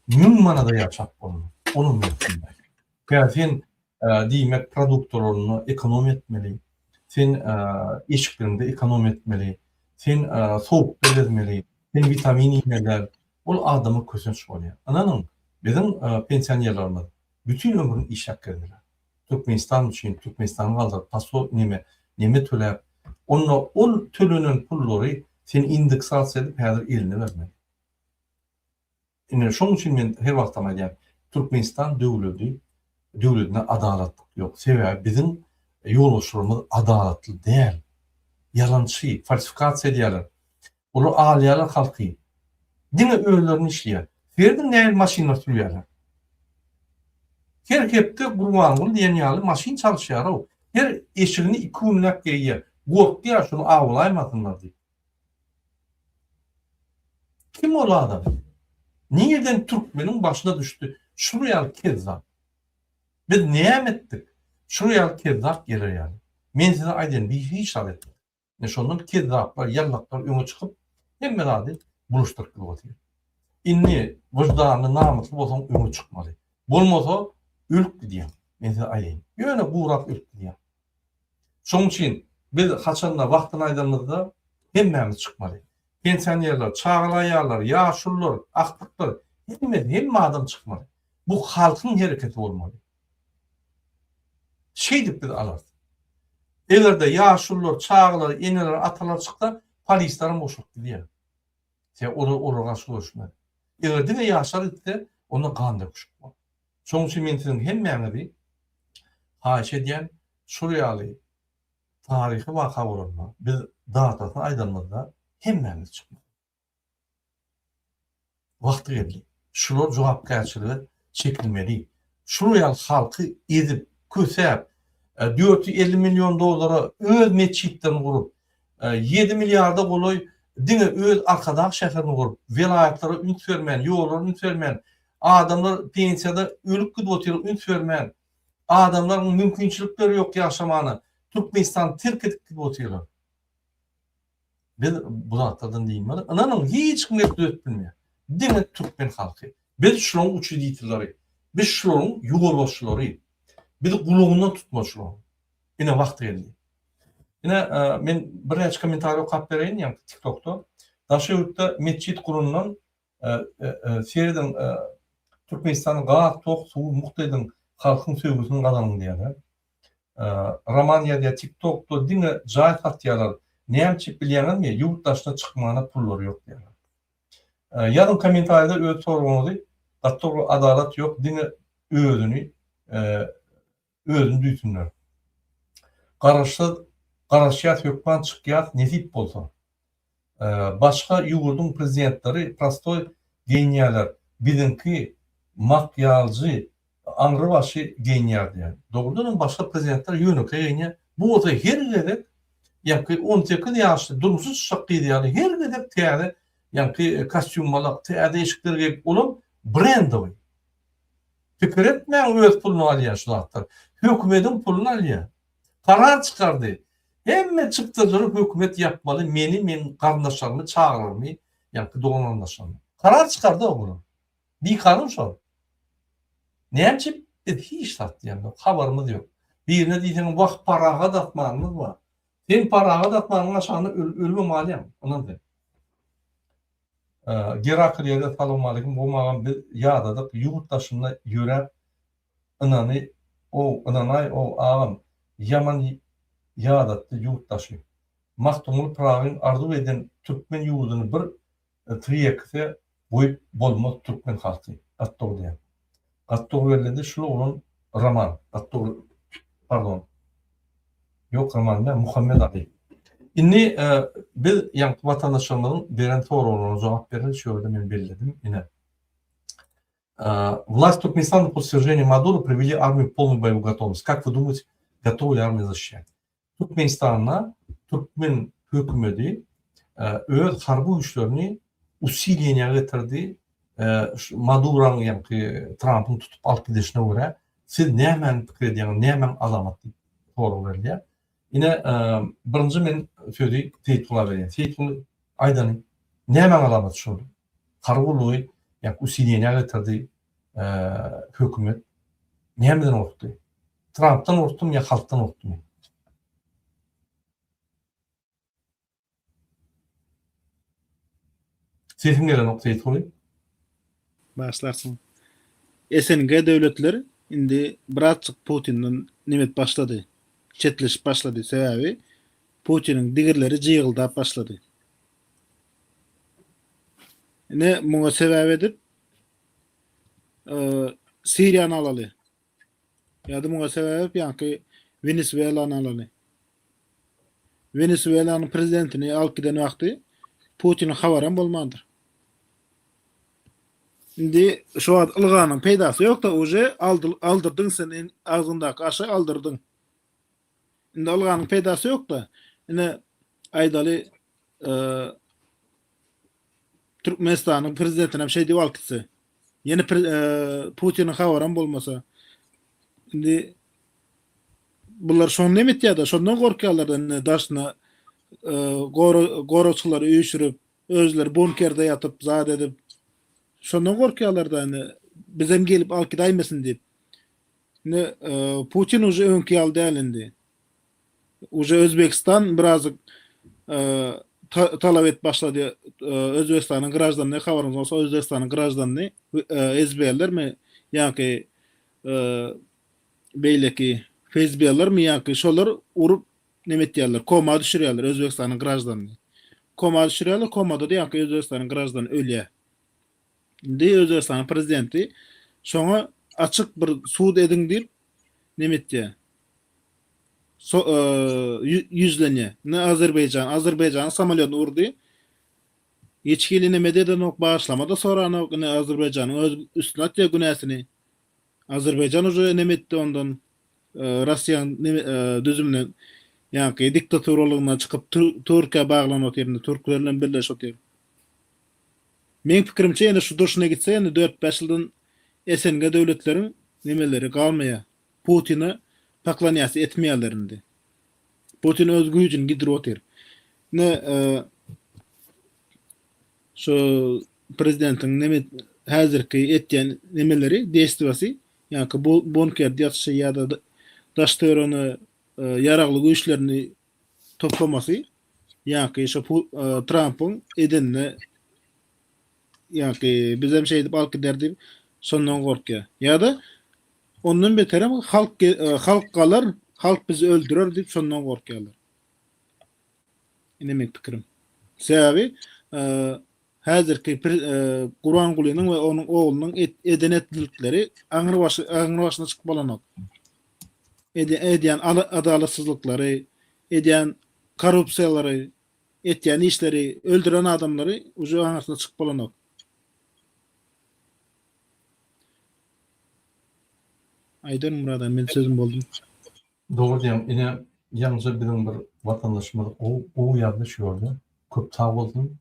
1000 manada ýaşap bolmaz. Olam mümkin däl. Ýa sen diýmek produktalaryny ekonom etmeli. Sen eşikleriňde ekonom etmeli. Sen sowukda gezmeli. Sen witamin iýmeli däl. Ol adama kösenç bolýar. Ynanyň, biziň pensionerlerimiz bütin ömrüni işläp gezdiler. Türkmenistan üçin, Türkmenistany galdyryp, paso neme, neme töläp, onda ol tölenen pullary sen indeksasiýa edip häzir eline bermeli. Ine şonuň üçin men her wagtam aýdýan, Türkmenistan döwledi, döwledinde adalatlyk ýok. Sebäbi biziň ýolbaşçylarymyz adalatly däl. Ýalançy, falsifikasiýa edýärler. Olar alýarlar halky. Diňe özlerini işleýär. Serediň nähili maşynlar sürýärler. Her hepde Gurbanguly diýen ýaly maşyn çalyşýar-ow. Her eşigini iki günläp geýýär. Gorkýar şuny awlaýmasynlar diýip. Kim ol adam? Nirden türkmeniň başyna düşdi şul ýaly kezzap? Biz näme etdik? Şul ýaly kezzap geler ýaly. Men size aýdaýyn, biz hiç zat etmedik. Ine şondan kezzaplar, ýallaklar öňe çykyp, hemme zady bulaşdyryp gidip otyr. Indi wyždanly, namysly bolsaň öňe çykmaly. Bolmasa ölüp gidýäň. Men size aýdaýyn. Ýöne gurap ölüp gidýäň. Şonuň üçin biz haçanda wagtyny aýdanymyzda hemmämiz çykmaly. Pensionerler, çagaly aýallar, ýaşulular, agtyklar, hemmesi, hemme adam çykmaly. Bu halkyň hereketi bolmaly. Şeýdip biz alarys. Eger-de ýaşulular, çagalar, eneler, atalar çyksa, polislerem goşulyp gidýär. Sebäbi olar olara garşy göreşmez. Eger diňe ýaşlar gitse, onda gan döküşik bolar. Şonuň üçin men siziň hemmäňizi haýyş edýän, şul ýaly taryhy waka bolanda, biz datasyny aýdanymyzda hemmämiz çykmaly. Wagty geldi. Şular jogapkärçilige çekilmeli. Şular ýaly halky ezip, kösäp, 450 million dollara öz metjitlerini gurup, 7 milliarda golaý diňe öz Arkadag şäherini gurup, welaýatlara üns bermän, ýollara üns bermän, adamlar pensiýada ölüp gidip otyr, üns bermän, adamlaryň mümkinçilikleri ýok ýaşamana, Türkmenistany terk edip gidip otyrlar. Biz bu zatlardan dynmaly. Ynanyň, hiç kim gelip düzetip bilmeýär. Diňe türkmen halky. Biz şularyň uçreditellary. Biz şularyň ýolbaşçylary. Biz gulagyndan tutmaly şularyň. Ine wagty geldi. Ine men birnäçe kommentariý okap bereýin ýaňky TikTokda. Daşary ýurtda metjit gurundan serediň Türkmenistanyň gaz, tok, suwy mugt ediň, halkyň söýgüsini gazanyň diýýärler. Roman ýazýar TikTokda diňe jaý satýarlar. Näme üçin bilýäňizmi? Ýurt daşyna çykmana pullary ýok diýýärler. Ýazyň kommentariýada öz soragyňyzy. Gaty dogry adalat ýok diňe özüni özüni duýsunlar. Garaşsyz garaşýas hökman çykýas nesip bolsa. Başga ýurduň prezidentleri prostoý geýinýärler biziňki makýaljy aňry başy geýinýär diýýär. Dogrudanam başga prezidentler ýönekeý geýinýär. Bu bolsa her gezek ýaňky 18 ýaşly durmuşa çykjak gyz ýaly her gezek täze ýaňky kostýum-malak täze eşikler geýip olam brendowy. Pikir etmäň öz puluny alýar şu zatlar. Hökümediň puluny alýar. Karar çykardy. Hemme çykdajylary hökümet ýapmaly meni meň garyndaşlarymy çagalarymy ýaňky dogan garyndaşlarymy. Karar çykardy olar. Bikanun şol. Näme üçin biz hiç zat diýemzok habarymyz ýok. Birine diýseň wah parahat asmanymyz bar. Sen parahat asmanyň aşagynda ölübem galýaň ynan sen. Gerakl ýerde salowmaleýkim gowmy agam biz ýadadyk ýurt daşynda ýöräp ynany ow ynanaý ow agam ýaman ýadatdy ýurt daşy. Magtymguly Pyragyň arzuw eden türkmen ýurduny bir Triekse goýup bolmaz türkmen halky. Gaty dogry diýýäň. Gaty dogry belledi şul oglan Roman. Gaty dogry pardon. Ýok Roman däl Muhammet Ali. Indi biz ýaňky watandaşlarymyzyň beren soraglaryna jogap bereli şu ýerde men belledim ine. Власть Туркменистана после свержения Мадуро привели армию в полную боевую готовность. Как вы думаете, готова ли армия защищать? Türkmenistanda türkmen hökümeti öz harby güýçlerini usileniýä getirdi. Maduranyň ýaňky Trampyň tutup alyp gidişine görä, siz nämäni pikir edýäňiz, nämäň alamat diýip sorag berilýär. Ine, birinji men sözi Seýitgula berýän. Seýitguly, aýdany, nämäň alamaty şol? Harby gullugy ýaňky usileniýä getirdi hökümet. Nämeden gorkdy? Trampdan gorkdumy ýa halkdan gorkdumy? Sesiň gelenok Seýitguly. Başlarsyň. SNG döwletler indi birazjyk Putinden nemet başlady. Çetleşip başlady. Sebäbi Putiniň digirleri jygyldap başlady. Ine muňa sebäp edip Siriýany alaly. Ýa-da muňa sebäp ýaňky Wenesuelany alaly. Wenesuelanyň prezidentini alyp giden wagty Putiniň habaram bolmandyr. Indi şu wagt ylganyň peýdasy ýok-da, uje aldyrdyň sen agzyňdaky aşy aldyrdyň. Indi ylganyň peýdasy ýok-da. Ine, aýdaly, Türkmenistanyň prezidentinem şeý diýip alyp gitse. Ýene Putiniň habaram bolmasa. Indi bular şony neme etýär-de, şondan gorkýarlar-da indi daşyna goragçylary üýşürip, özleri bunkerde ýatyp, zat edip. Şondan gorkýarlar-da indi bizem gelip alyp gidäýmesin diýip. Indi Putin uje öňki ýaly däl indi. Uje Özbegistan birazjyk talap edip başlady. Özbegistanyň graždanyny habaryňyz bolsa Özbegistanyň graždanyny SBL-lermi ýa-ki beýleki FSB-lermi ýa-ki şolar urup neme etýärler, koma düşürýärler Özbegistanyň graždanyny. Koma düşürýärler, komada-da ýa-ki Özbegistanyň graždany ölýär. Indi Özbegistanyň prezidenti şoňa açyk bir sud ediň diýip neme etýär. So, ýüzlenýär. Indi Azerbaýjan, Azerbaýjanyň samolýotyny urdy. Hiç hili neme de edenok, bagyşlama-da soranok. Indi Azerbaýjanyň öz üstüne atýar günäsini. Azerbaýjan uje neme etdi ondan Russiýanyň neme düzümine ýaňky diktaturalygyndan çykyp Türkiýä baglanyp otyr indi türkler bilen birleşip otyr. Meň pikirimçe ýene şu durşuna gitse ýene dört-bäş ýyldan SNG döwletleriň nemeleri galmaýar. Putine paklanýasy etmeýärler indi. Putin öz güýjüni gidirip otyr. Ine şu prezidentiň neme häzirki etýän nemeleri, deýstwasy, ýaňky bunkerde ýatyşy ýa-da daş-töweregine ýaragly güýçlerini toplamasy ýaňky şo Trampyň edenine ýaňky bizem şeýdip alyp gider diýip şondan gorkýar. Ýa-da ondan beterem halk halk galar, halk bizi öldürer diýip şondan gorkýarlar. Ine meň pikirim. Sebäbi häzirki Gurbangulynyň we onuň oglunyň eden etdilikleri aňry başy aňry başyna çykyp bolanok. Edýän adalatsyzlyklary, edýän korrupsiýalary, etýän işleri, öldüren adamlary uje aňyrsyna çykyp bolanok. Aýdan Myrat aga, men sözüm boldy. Dogry diýýäň, ine ýaňyja biziň bir watandaşymyz gowy ýazdy şu ýerde. Köp sag bolsun.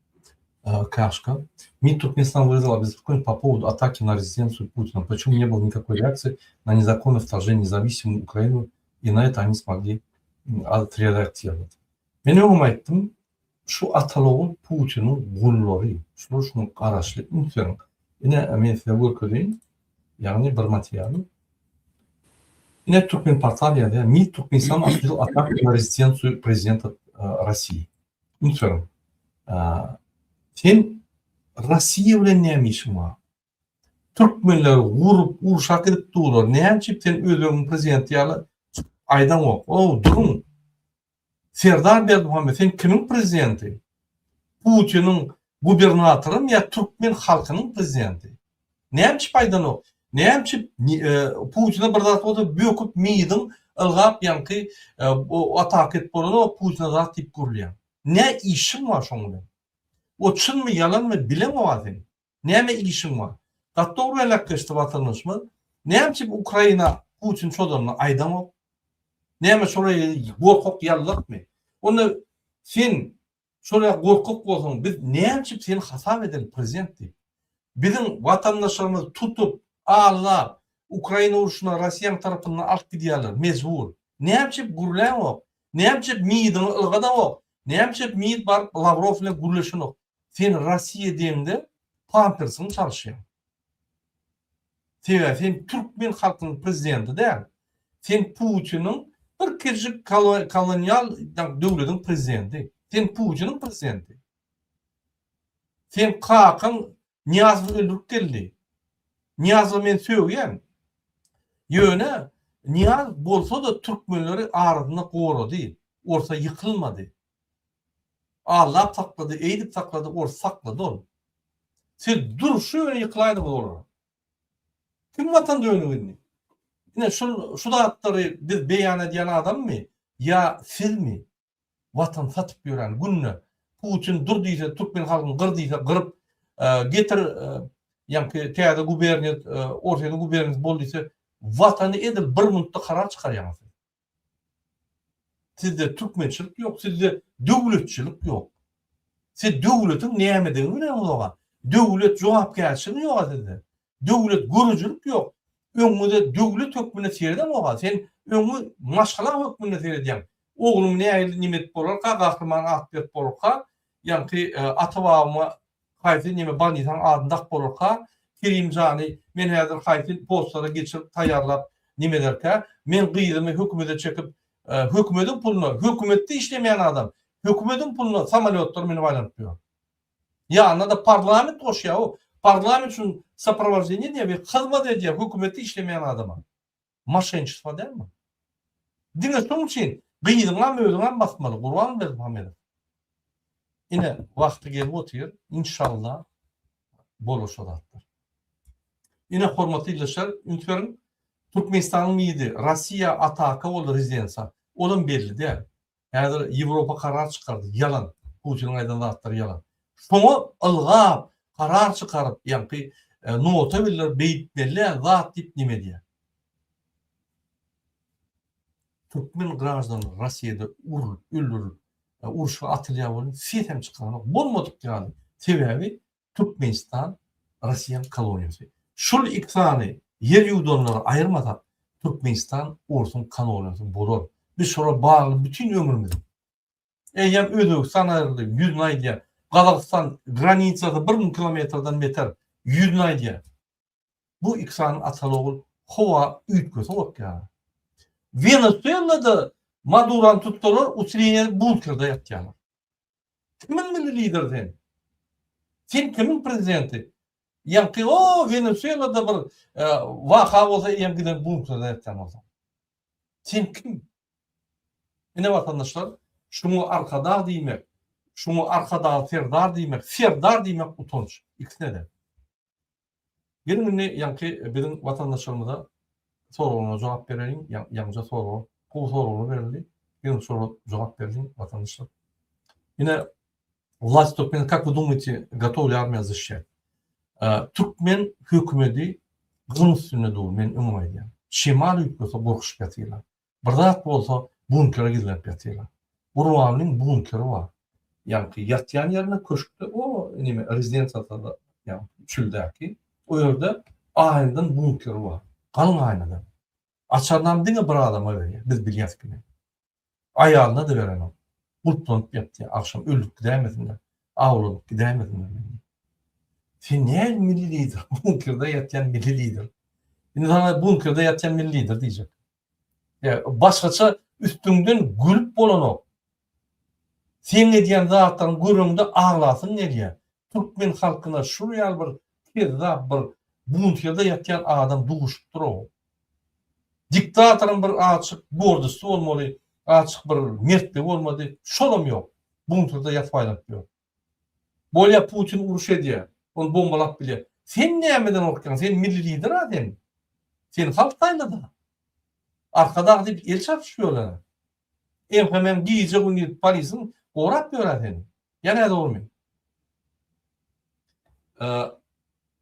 Kaşka. МИД Туркменистана выразил обеспокоенность по поводу атаки на резиденцию Путина. Почему не было никакой реакции на незаконное вторжение в независимую Украину, и на это они смогли отреагировать. Men öňem aýtdym, şu ataly-ogul Putiniň gullary, şular şuňa garaşly, üns beriň. Ine, men size görkezeýin, ýagny bir materialy. Ine, Türkmenportal ýazýar, MID Türkmenistana osudil ataku na rezidensiýu prezidenta Rossiýi. Üns beriň. Sen Rossiýa bilen näme işiň bar? Türkmenleri gurup, urşa gidip durlar. Näme üçin sen özbegiň prezidenti ýaly çykyp aýdaňok? Ow, duruň. Serdar Berdimuhamedow sen kimiň prezidenti? Putiniň gubernatorymy ýa türkmen halkynyň prezidenti? Näme üçin aýdanok? Näme üçin Putine bir zat bolsa böküp midiň ylgap ýaňky ataka edip bolanok Putine zat diýip gürleýäň. Nä işiň bar şoň bilen? O çynmy ýalanmy bileňoga sen. Näme işiň bar? Gaty dogry belläp geçdi watandaşymyz. Näme üçin Ukraina Putin çozanyny aýdaňok? Näme şolar gorkak ýallakmy? Onda sen Şol ýa gorkak bolsaň biz näme üçin seni hasap edeli prezident diýip. Biziň watandaşlarymyzy tutup, aldap, Ukraina urşuna Rossiýaň tarapyndan alyp gidýärler mejbur. Näme üçin gürläňok? Näme üçin MID-iňi ylgadaňok? Näme üçin MID baryp Lawrow bilen gürleşenok? Sen Rossiýa diýeňde pampersiňi çalyşýaň. Sebäbi sen türkmen halkynyň prezidenti däl. Sen Putiniň bir kirjik kolonial döwlediň prezidenti. Sen Putiniň prezidenti. Sen kakaň Nyýazowy öldürip geldi. Nyýazowy men sögýän. Ýöne Nyýazow bolsa-da türkmenleri arasynda gorady. Orsa ýykylmady. Allap saklady, eýdip saklady, ors saklady ol. Siz durşy bilen ýykylaýdyňyz olara. Kim watan dönügi indi? Ine şul şu zatlary biz beýan edýän adammy ýa sizmi? Watan satyp ýören günde Putin dur diýse türkmen halkyny gyr diýse gyryp getir ýaňky täze guberniýa Orsýetiň guberniýasy bol diýse watany edil bir minutda karar çykarýaňyz siz. Sizde türkmençilik ýok, sizde döwletçilik ýok. Siz döwletiň nämedigini bileňizok-a. Döwlet jogapkärçiligi ýok-a sizde. Döwlet görüjilik ýok. Öňüňize döwlet hökmünde seredeňok-a. Sen öňi maşgala hökmünde seredýäň. Oglumy nähili neme edip bolarka, gahryman at berip bolarka, ýaňky ata-babama haýsy neme bolnisaň adyny dakyp bolarka, Kerimjany men häzir haýsy postlara geçirip taýýarlap neme ederkä, men gyzymy hökümete çekip, hökümediň puluna, hökümetde işlemeýän adam, hökümediň puluna samolýotlar münüp aýlanyp ýör. Ýanyna-da parlament goşýar, o parlament üçin soprowaždeniýe edýär we hyzmat edýär hökümetde işlemeýän adama. Moşenniçestvo dälmi? Diňe şoň üçin gyzyňam özüňem basmaly Gurban Berdimuhamedow. Ine wagty gelip otyr inşallah bolar şo zatlar. Ine hormatly ildeşler üns beriň Türkmenistanyň MİDi Rossiýa ataka boldy rezidensiýa olam belli däl. Häzir Ýewropa karar çykardy. Ýalan. Putiniň aýdan zatlary ýalan. Şoňa ylgap, karar çykaryp, ýaňky nota bildirip beýtmeli zat diýip neme edýär. Türkmen graždanlary Rossiýada urlup, öldürilip, urşa atylýar welin ses hem çykaranok. Bolmadyk ýaly. Sebäbi Türkmenistan Rossiýaň koloniýasy. Şul ik sany ýer ýuwdanlary aýyrmasak Türkmenistan orsuň koloniýasy bolar. Biz şolara bagly bütin ömrümizi. Eýýäm Özbegistan aýryldy, ýüzüni aýdýar. Gazagystan granisasy 1000 kilometrden beter, ýüzüni aýdýar. Bu ik sany ataly ogul howa üýtgese gorkýarlar. Wenesuelada Madurany tutsalar, usileniýe bunkerde ýatýarlar. Kimiň milli lideri sen? Sen kimiň prezidenti? Ýaňky o Wenesuelada bir e, waka bolsa eýýäm giden bunkerde ýatýan bolsaň. Sen kim? Ine watandaşlar, şuňa arkadag diýmek, şuňa arkadag serdar diýmek, serdar diýmek utanç ikisine-de. Geliň indi ýaňky biziň watandaşlarymyza soraglaryna jogap bereliň. Ýaňja sorag, gowy soraglar berildi. Geliň şolara jogap bereliň watandaşlar. Ine Власть Türkmen, как вы думаете, готова ли армия защищать? Türkmen hökümeti gylyň üstünde dur, men öňem aýdýan. Şemal üýtgese gorkuşyp ýatyrlar. Bir zat bolsa bunkere gizlenip ýatyrlar. Gurbanlyň bunkeri bar. Ýaňky ýatýan ýerinde köşkde o neme rezidensiýasynda ýaňky çöldäki o ýerde aýnadan bunkeri bar. Galyň aýnadan. Açarynam diňe bir adama berýär. Biz bilýäs kime. Aýalyna-da berenok. Gulplanyp ýatýar. Agşam öldürip gidäýmesinler. Awlanyp gidäýmesinler meni. Sen näme milli lider? Bunkerde ýatýan milli lider. Indi saňa bunkerde ýatýan milli lider diýjek. Başgaça üstüňden gülüp bolanok. Seň edýän zatlaryňy göreňde aglasyň gelýär. Türkmen halkyna şul ýaly bir kezzap bir bunkerde ýatýan adam duşupdyr-ow. Diktatoryň bir azjyk gordosty bolmaly, azjyk bir mertligi bolmady, şolam ýok. Bunkerde ýatyp aýlanyp ýör. Bolýa Putin uruş edýär, ony bombalap bilýär. Sen nämeden gorkýaň? Sen milli lider-a sen. Seni halk saýlady-a. Arkadag diýip el çarpyşyp ýörler-ä. MHM-iň gije-gündiz polisiň gorap ýör-ä seni. Ýa nädogrymy?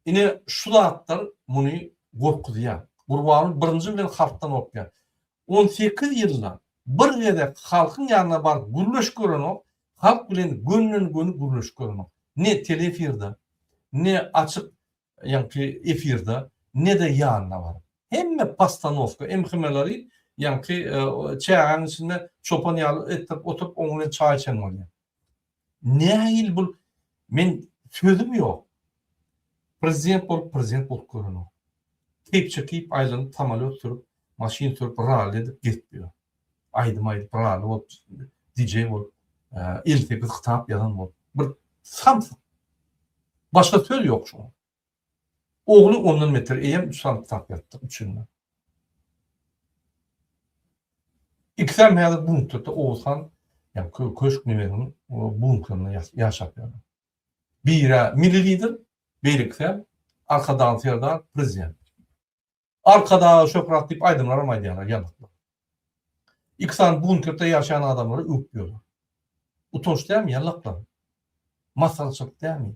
Ine şu zatlar muny gorkuzýar. Gurbanguly birinji bilen halkdan gorkýar. 18 ýylda bir gezek halkyň ýanyna baryp gürleşip görenok, halk bilen gönden-göni gürleşip görenok. Ne teleefirde, ne açyk ýaňky efirde, ne-de ýanyna baryp. Hemme postanowka, MHM-leri ýaňky çägäň içinde çopan ýaly etdirip oturyp oň bilen çaý içen bolýar. Nähili bul men sözüm ýok. Prezident bolup prezident bolup görenok. Kepçe kiýip aýlanyp samolýot sürüp, maşyn sürüp rally edip gezip ýör. Aýdym aýdyp rally bolup DJ bolup 58 kitap ýazan bolup. Bir samsyk. Başga söz ýok şuňa. Ogly ondan beter eýýäm üç sany kitap ýazdy üçünde. Ikisem häzir bunkerde Oguzhan ýa köşk nemesiniň bunkerinde ýaşap ýörler. Biri milli lider, beýlekisi Arkadagly Serdar prezident. Arkadaga şöhrat diýip aýdymlaram aýdýarlar ýalaklar. Iki sany bunkerde ýaşaýan adamlary öwüp ýörler. Utanç dälmi ýalaklar? Masgaraçylyk dälmi?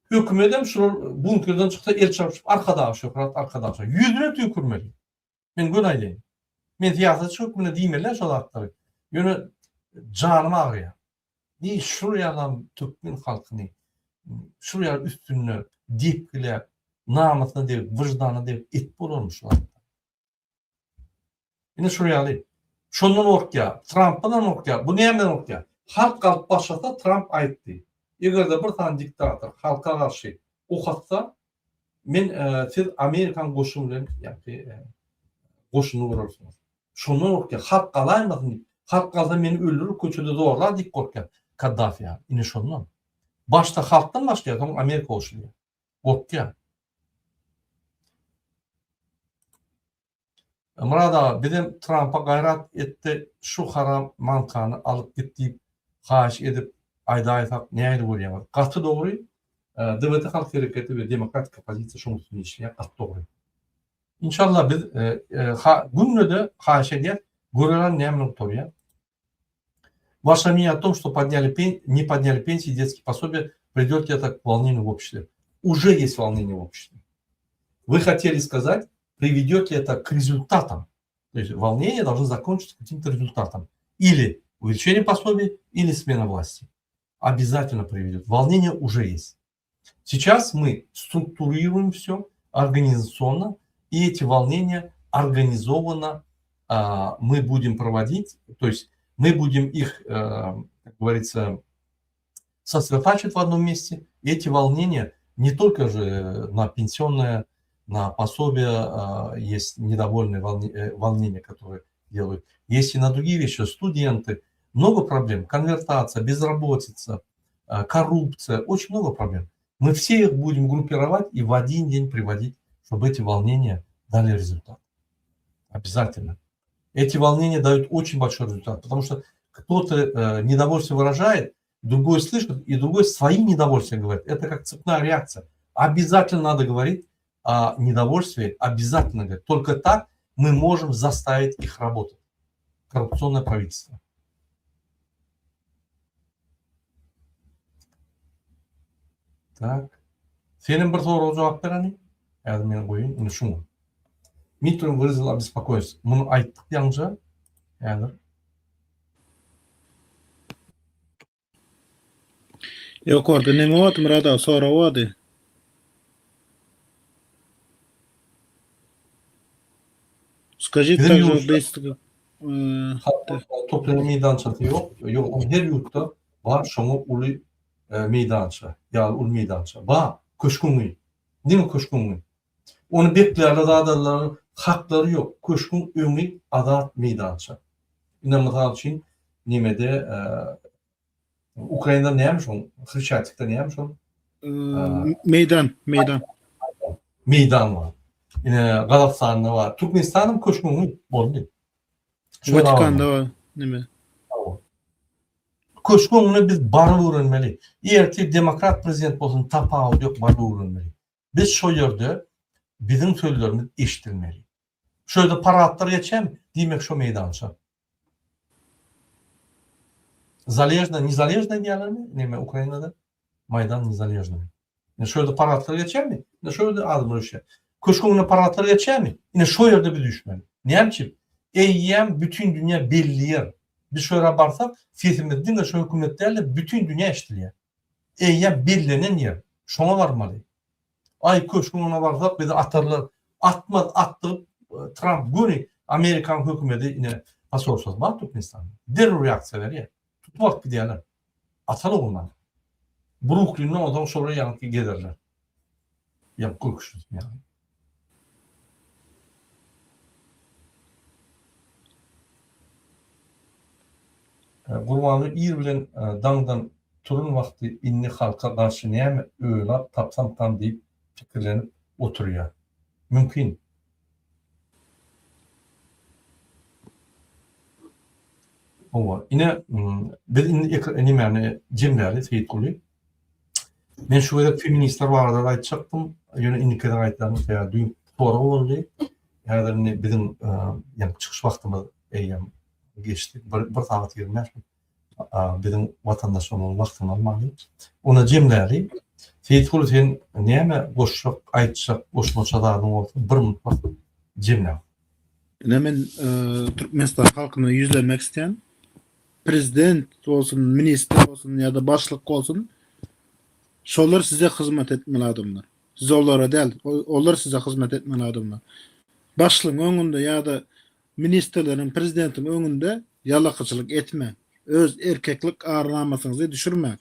Hökümedem şular bunkerden çyksa el çarpyşyp Arkadaga şöhrat Arkadaga şöhrat. Ýüzüne tüýkürmeli. Men göni aýdaýyn. Men syýasatçy hökmünde diýmeli şo zatlary. Ýöne janym agyrýar. Diý şul ýalam türkmen halkyny şul ýaly üstünde depgiläp, namysyna degip, wyždanyna degip et bolarmy şu zatlar. Ine şul ýaly. Şondan gorkýar. Trampdan gorkýar. Bu nämeden gorkýar? Halk galyp başlasa Tramp aýtdy. Eger-de bir sany diktator halka garşy ok atsa, men siz Amerikan goşuny bilen ýa-da goşunyny görersiňiz. Şondan gorkýar. Halk galaýmasyn diýip. Halk galsa meni öldürir, köçede zorlar diýip gorkýar. Kaddafi ýaly. Ine şondan. Başda halkdan başlaýar, soň Amerika goşulýar. Gorkýar. Myrat aga bizem Trampa gaýrat etde şu haram mankany alyp git diýip haýyş edip aýdaýsak nähili görýäňiz? Gaty dogry DWT halk hereketi we demokratik oppozisiýa şoň üstünde işleýär gaty dogry. Inşallah biz günde-de haýyş edýäs görelen näme gutarýar. Ваше мнение о том, что подняли пен... не подняли пенсии, детские пособия, придет ли это к волнению в обществе? Уже есть волнение в обществе. Вы хотели сказать, приведет ли это к результатам? То есть волнение должно закончиться каким-то результатом. Или увеличение пособий, или смена власти. Обязательно приведет. Волнение уже есть. Сейчас мы структурируем все организационно, и эти волнения организованно а, мы будем проводить, то есть мы будем их, э, как говорится, сосредотачивать в одном месте. И эти волнения не только же на пенсионное, на пособие а, есть недовольные э, волнения, которые делают, есть и на другие вещи, студенты, много проблем, конвертация, безработица, а, коррупция, очень много проблем. Мы все их будем группировать и в один день приводить, чтобы эти волнения дали результат. Обязательно. Эти волнения дают очень большой результат, потому что кто-то э, недовольство выражает, другой слышит, и другой свои недовольствия говорит. Это как цепная реакция. Обязательно надо говорить о недовольстве, обязательно говорить. Только так мы можем заставить их работать. Коррупционное правительство. Tak. Senem bir soraga jogap ber hany. Häzir men goýaýyn indi şuňa. Mitrin wyrazil obespokojennost. Muny aýtdyk ýaňja. Häzir. Ýokarda neme bardy Myrat aga sorag bardy. Skажите Bizim также ýurtda быстро. Toplaýan meýdançasy ýok. Ýok, her ýurtda bar şoňa uly meýdança, ýaly uly meýdança. Bar, köşgüň öňi. Diňe köşgüň öňi. Ony beklärler zadarlaryň haklary ýok. Köşgüň öňi azat meýdança. Ine mysal üçin nemede Ukrainada näme şoň? Hreşatikde näme şoň? Meýdan, meýdan. Meýdan bar. Ine Gazagystanda bar. Türkmenistanyň köşgüň öňi boldy. Watikanda bar neme? Köşgüň öňüne biz baryp öwrenmeli. Ertir demokrat prezident bolsun tapawudy ýok baryp öwrenmeli. Biz şo ýerde biziň sözlerimiz eşidilmeli. Şo ýerde paradlar geçýärmi? Diýmek şo meýdança. Zaležna, nezaležna diýýärlermi? Neme Ukrainada? Maýdan nezaležnyý. Ine şo ýerde paradlar geçýärmi? Ine şo ýerde adamlar üýşýär. Köşgüň öňünde paradlar geçýärmi? Ine şo ýerde biz üýşmeli. Näme üçin? Eýýäm bütin dünýä belli ýer. Biz şo ýere barsak, sesimiz diňe şo hökümet däl-de, bütin dünýä eşidilýär. Eýýäm bellenen ýer. Şoňa barmaly. Aý köşgüň öňüne barsak bizi atarlar. Atmaz, atdyryp Tramp göni Amerikanyň hökümeti ine posolstwasy bar Türkmenistanda. Derrew reaksiýa berýär. Tutup alyp gidýärler. Atal ogullar. Bruklinde onsoň şolar ýaňky gezerler. Ýa görküşlüsini ýaly. Gurbanguly ir bilen daňdan turan wagty indi halka garşy näme öýlap tapsamkam diýip pikirlenip oturýar. Mümkin. Hawa, ine, biz indi nemäni jemläli, Seýitguly. Men şu gezek feministler barada da aýtjakdym, ýöne indiki gezek aýdaryn, sebäbi düýn sorag boldy. Häzir indi biziň ýa çykyş wagtymyz eýýäm geçdi. Bir, bir sagat 25 minut. Biziň watandaşlarymyzyň wagtyny almaly. Onda jemläli. Seýitguly sen näme goşjak, aýtjak, goşmaça zadyň bolsa bir minut wagt jemläp. Ine men Türkmenistan halkyna ýüzlenmek isleýän. Prezident bolsun, ministr bolsun ýa-da başlyk bolsun, şolar size hyzmat etmeli adamlar. Siz olara däl, olar size hyzmat etmeli adamlar. Başlygyň öňünde ýa-da ministrleriň, prezidentiň öňünde ýalakaçylyk etmäň. Öz erkeklik ar-namysyňyzy düşürmäň.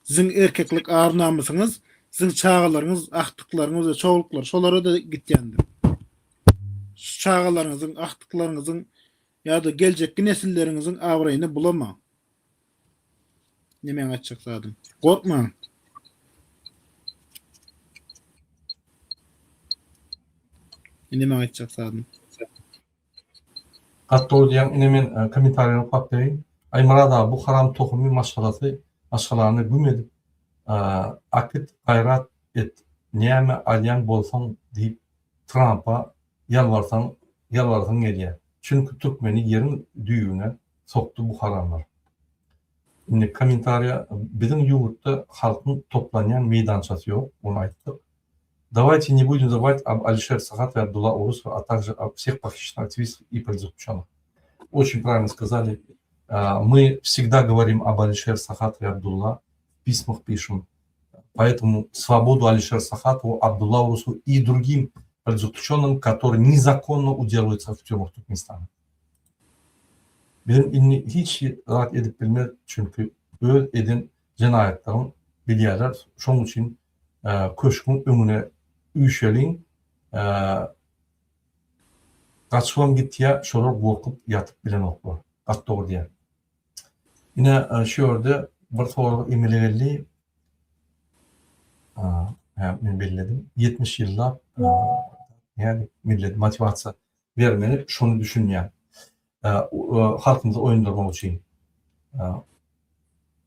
Siziň erkeklik ar-namysyňyz siziň çagalaryňyz, agtyklaryňyz we çowluklar şolara-da gitýändir. Şu çagalaryňyzyň, agtyklaryňyzyň ýa-da geljekki nesilleriňiziň abraýyny bulamaň. Ine meň aýtjak zadym. Gorkmaň. Ine meň aýtjak zadym. Gaty dogry diýýäň ine men kommentariýany okap bereýin. Aý Myrat aga bu haram tohumy maşgalasy maşgalany güm edip akit gaýrat et näme alýan bolsaň diýip Trampa ýalbarsaň ýalbarasyň gelýä çünki türkmeni ýeriň düýbüne sokdy bu haramlar. Indi kommentariýa biziň ýurtda halkyň toplanýan meýdançasy ýok ony aýtdyk. Dawayte ne budem zabywać об Алишер Сахатове, Абдулла Урусове, а также об всех похищенных активистах и политзаключенных. Очень правильно сказали. Мы всегда говорим об Алишер Сахатове, Абдулла, в письмах пишем. Поэтому свободу Алишер Сахатову, Абдулла Урусову и другим политзаключенным, которые незаконно удерживаются в тюрьмах Туркменистана. Biziň indi hiç zat edip bilmez, çünki öz eden jenaýatlaryny bilýärler. Şonuň üçin köşgüň öňüne üýşeliň, gaçybam gitýär, şolar gorkup ýatyp bilenoklar. Gaty dogry diýýär. Ine, şu ýerde bir sorag emele geldi. Hä, men belledim. 70 ýyllap nädip millet motiwasiýa bermeli, şony düşünýän. Halkymyzy oýandyrmak üçin.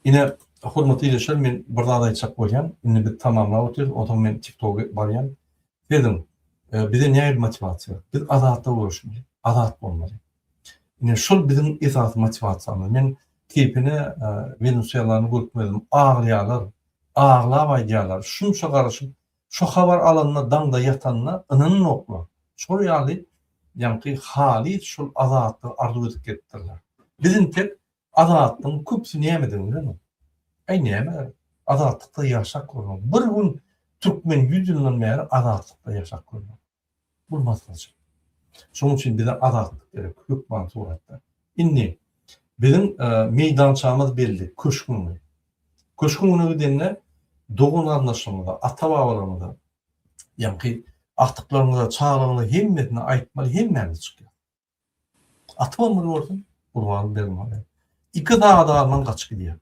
Ine, hormatly ildeşler, men bir zat aýtjak bolýan. Indi biz tamamlap otyrys, onsoň men TikToka barýan. Sezin, bize nähili motiwasiýa? Biz azatlyga göreşmeli, azat bolmaly. Ine, şol biziň esasy motiwasiýamyz. Men keýpine Wenesuelany görkezdim. Aglaýarlar, aglap aýdýarlar. Şunça garaşyp, Şo habar alanda daňda ýatanyna ynananoklar. Şol ýaly ýaňky halys şol azatlygy arzuw edip gelipdirler. Biz intek azatlygyň köpüsi nämedigini bilenok. Äý näme azatlykda ýaşap görmek. Bir gün türkmen ýüz ýyldan bäri azatlykda ýaşap görmek. Bu masgaraçylyk. Şonuň üçin bize azatlyk gerek hökman suratda. Indi biziň meýdançamyz belli, köşgüň öňi. Köşgüň öňüne gidende dogan-garyndaşlarymyza, ata-babalarymyza, ýaňky agtyklarymyza, çagalarymyza hemmesine aýtmaly, hemmämiz çykýas. Atybam bir görsün, Gurban Berdimuhamedow. Iki sagada galman gaçyp gidýär.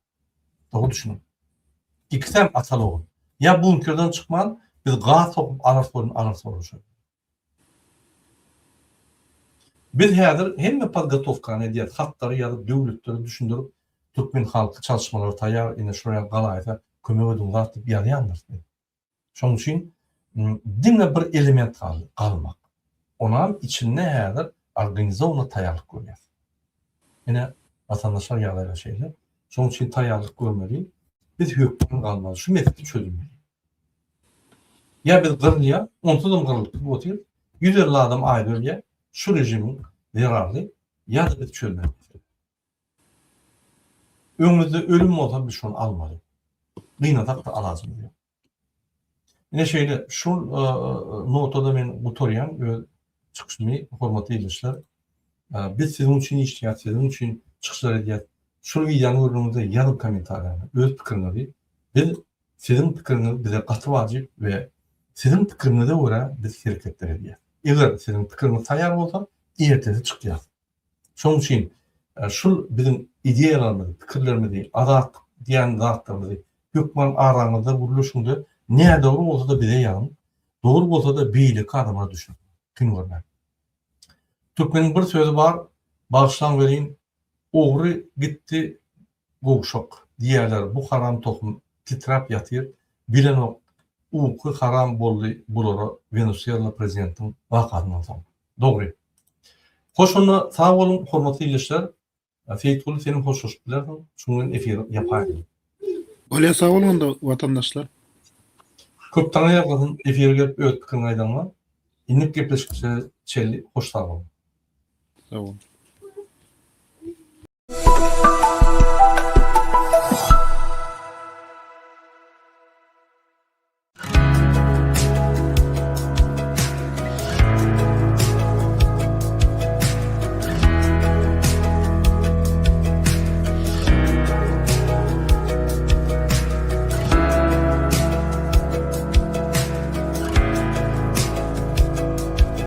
Dogry düşüniň. Ikisem ataly ogul. Ýa bunkerden çykman, biz gaz sokup alarys bolun, alarys bolun şo. Biz häzir hemme podgotowkany edýäs, hatlary ýazyp, döwletlere düşündirip, türkmen halky çalyşmalara taýýar, ine şular ýaly galaýsa kömek ediň zat diýip ýazýandyrys biz. Şonuň üçin diňe bir element galdy, galmak. Onam içinde häzir organizowanyý taýýarlyk görýäs. Ine, watandaşlar ýagdaýlar şeýle. Şonuň üçin taýýarlyk görmeli. Biz hökman galmaly, şu mesele çözülmeli. Ýa biz gyrylýas, onsuzam gyrylyp durup otyrys, 150 adam aýda ölýär, şu režimiň zerarly, ýa-da biz çözmeli mesele. Öňümizde ölüm bolsa biz şony almaly. Gynasak-da alajymyz ýok. Ine şeýle şul notada men gutarýan öz çykyşymy hormatly ildeşler. Biz siziň üçin işleýäs, siziň üçin çykyşlar edýäs. Şul wideony gördüňizde ýazyň kommentariýany, öz pikiriňizi. Biz siziň pikiriňiz bize gaty wajyp we siziň pikiriňize görä biz hereketler edýäs. Eger siziň pikiriňiz taýýar bolsa, ertesi çykýas. Şonuň üçin şul biziň ideýalarymyzy, pikirlerimizi, azatlyk diýen zatlarymyzy hökman araňyzda gürleşiňde nädogry bolsa-da bize ýazyň, dogry bolsa-da beýleki adamlara düşündiriň, kyn görmäň. Türkmeniň bir sözi bar, bagyşlaň welin, ogry gitdi gowşak diýýärler bu haram tohum titräp ýatyr, bilenok uky haram boldy bulara Wenesuela prezidentiň wakasyndan soň. Dogry. Hoş onda sag boluň hormatly ildeşler. Seýitguly senem hoşlaşyp bilersiň. Şuň bilen efiri ýapaýyn. Bolýa sag boluň onda watandaşlar. Köp taňa ýalkasyn efire gelip öz pikiriňi aýdaňa. Indiki gepleşikçe çenli hoş sag boluň. Sag boluň.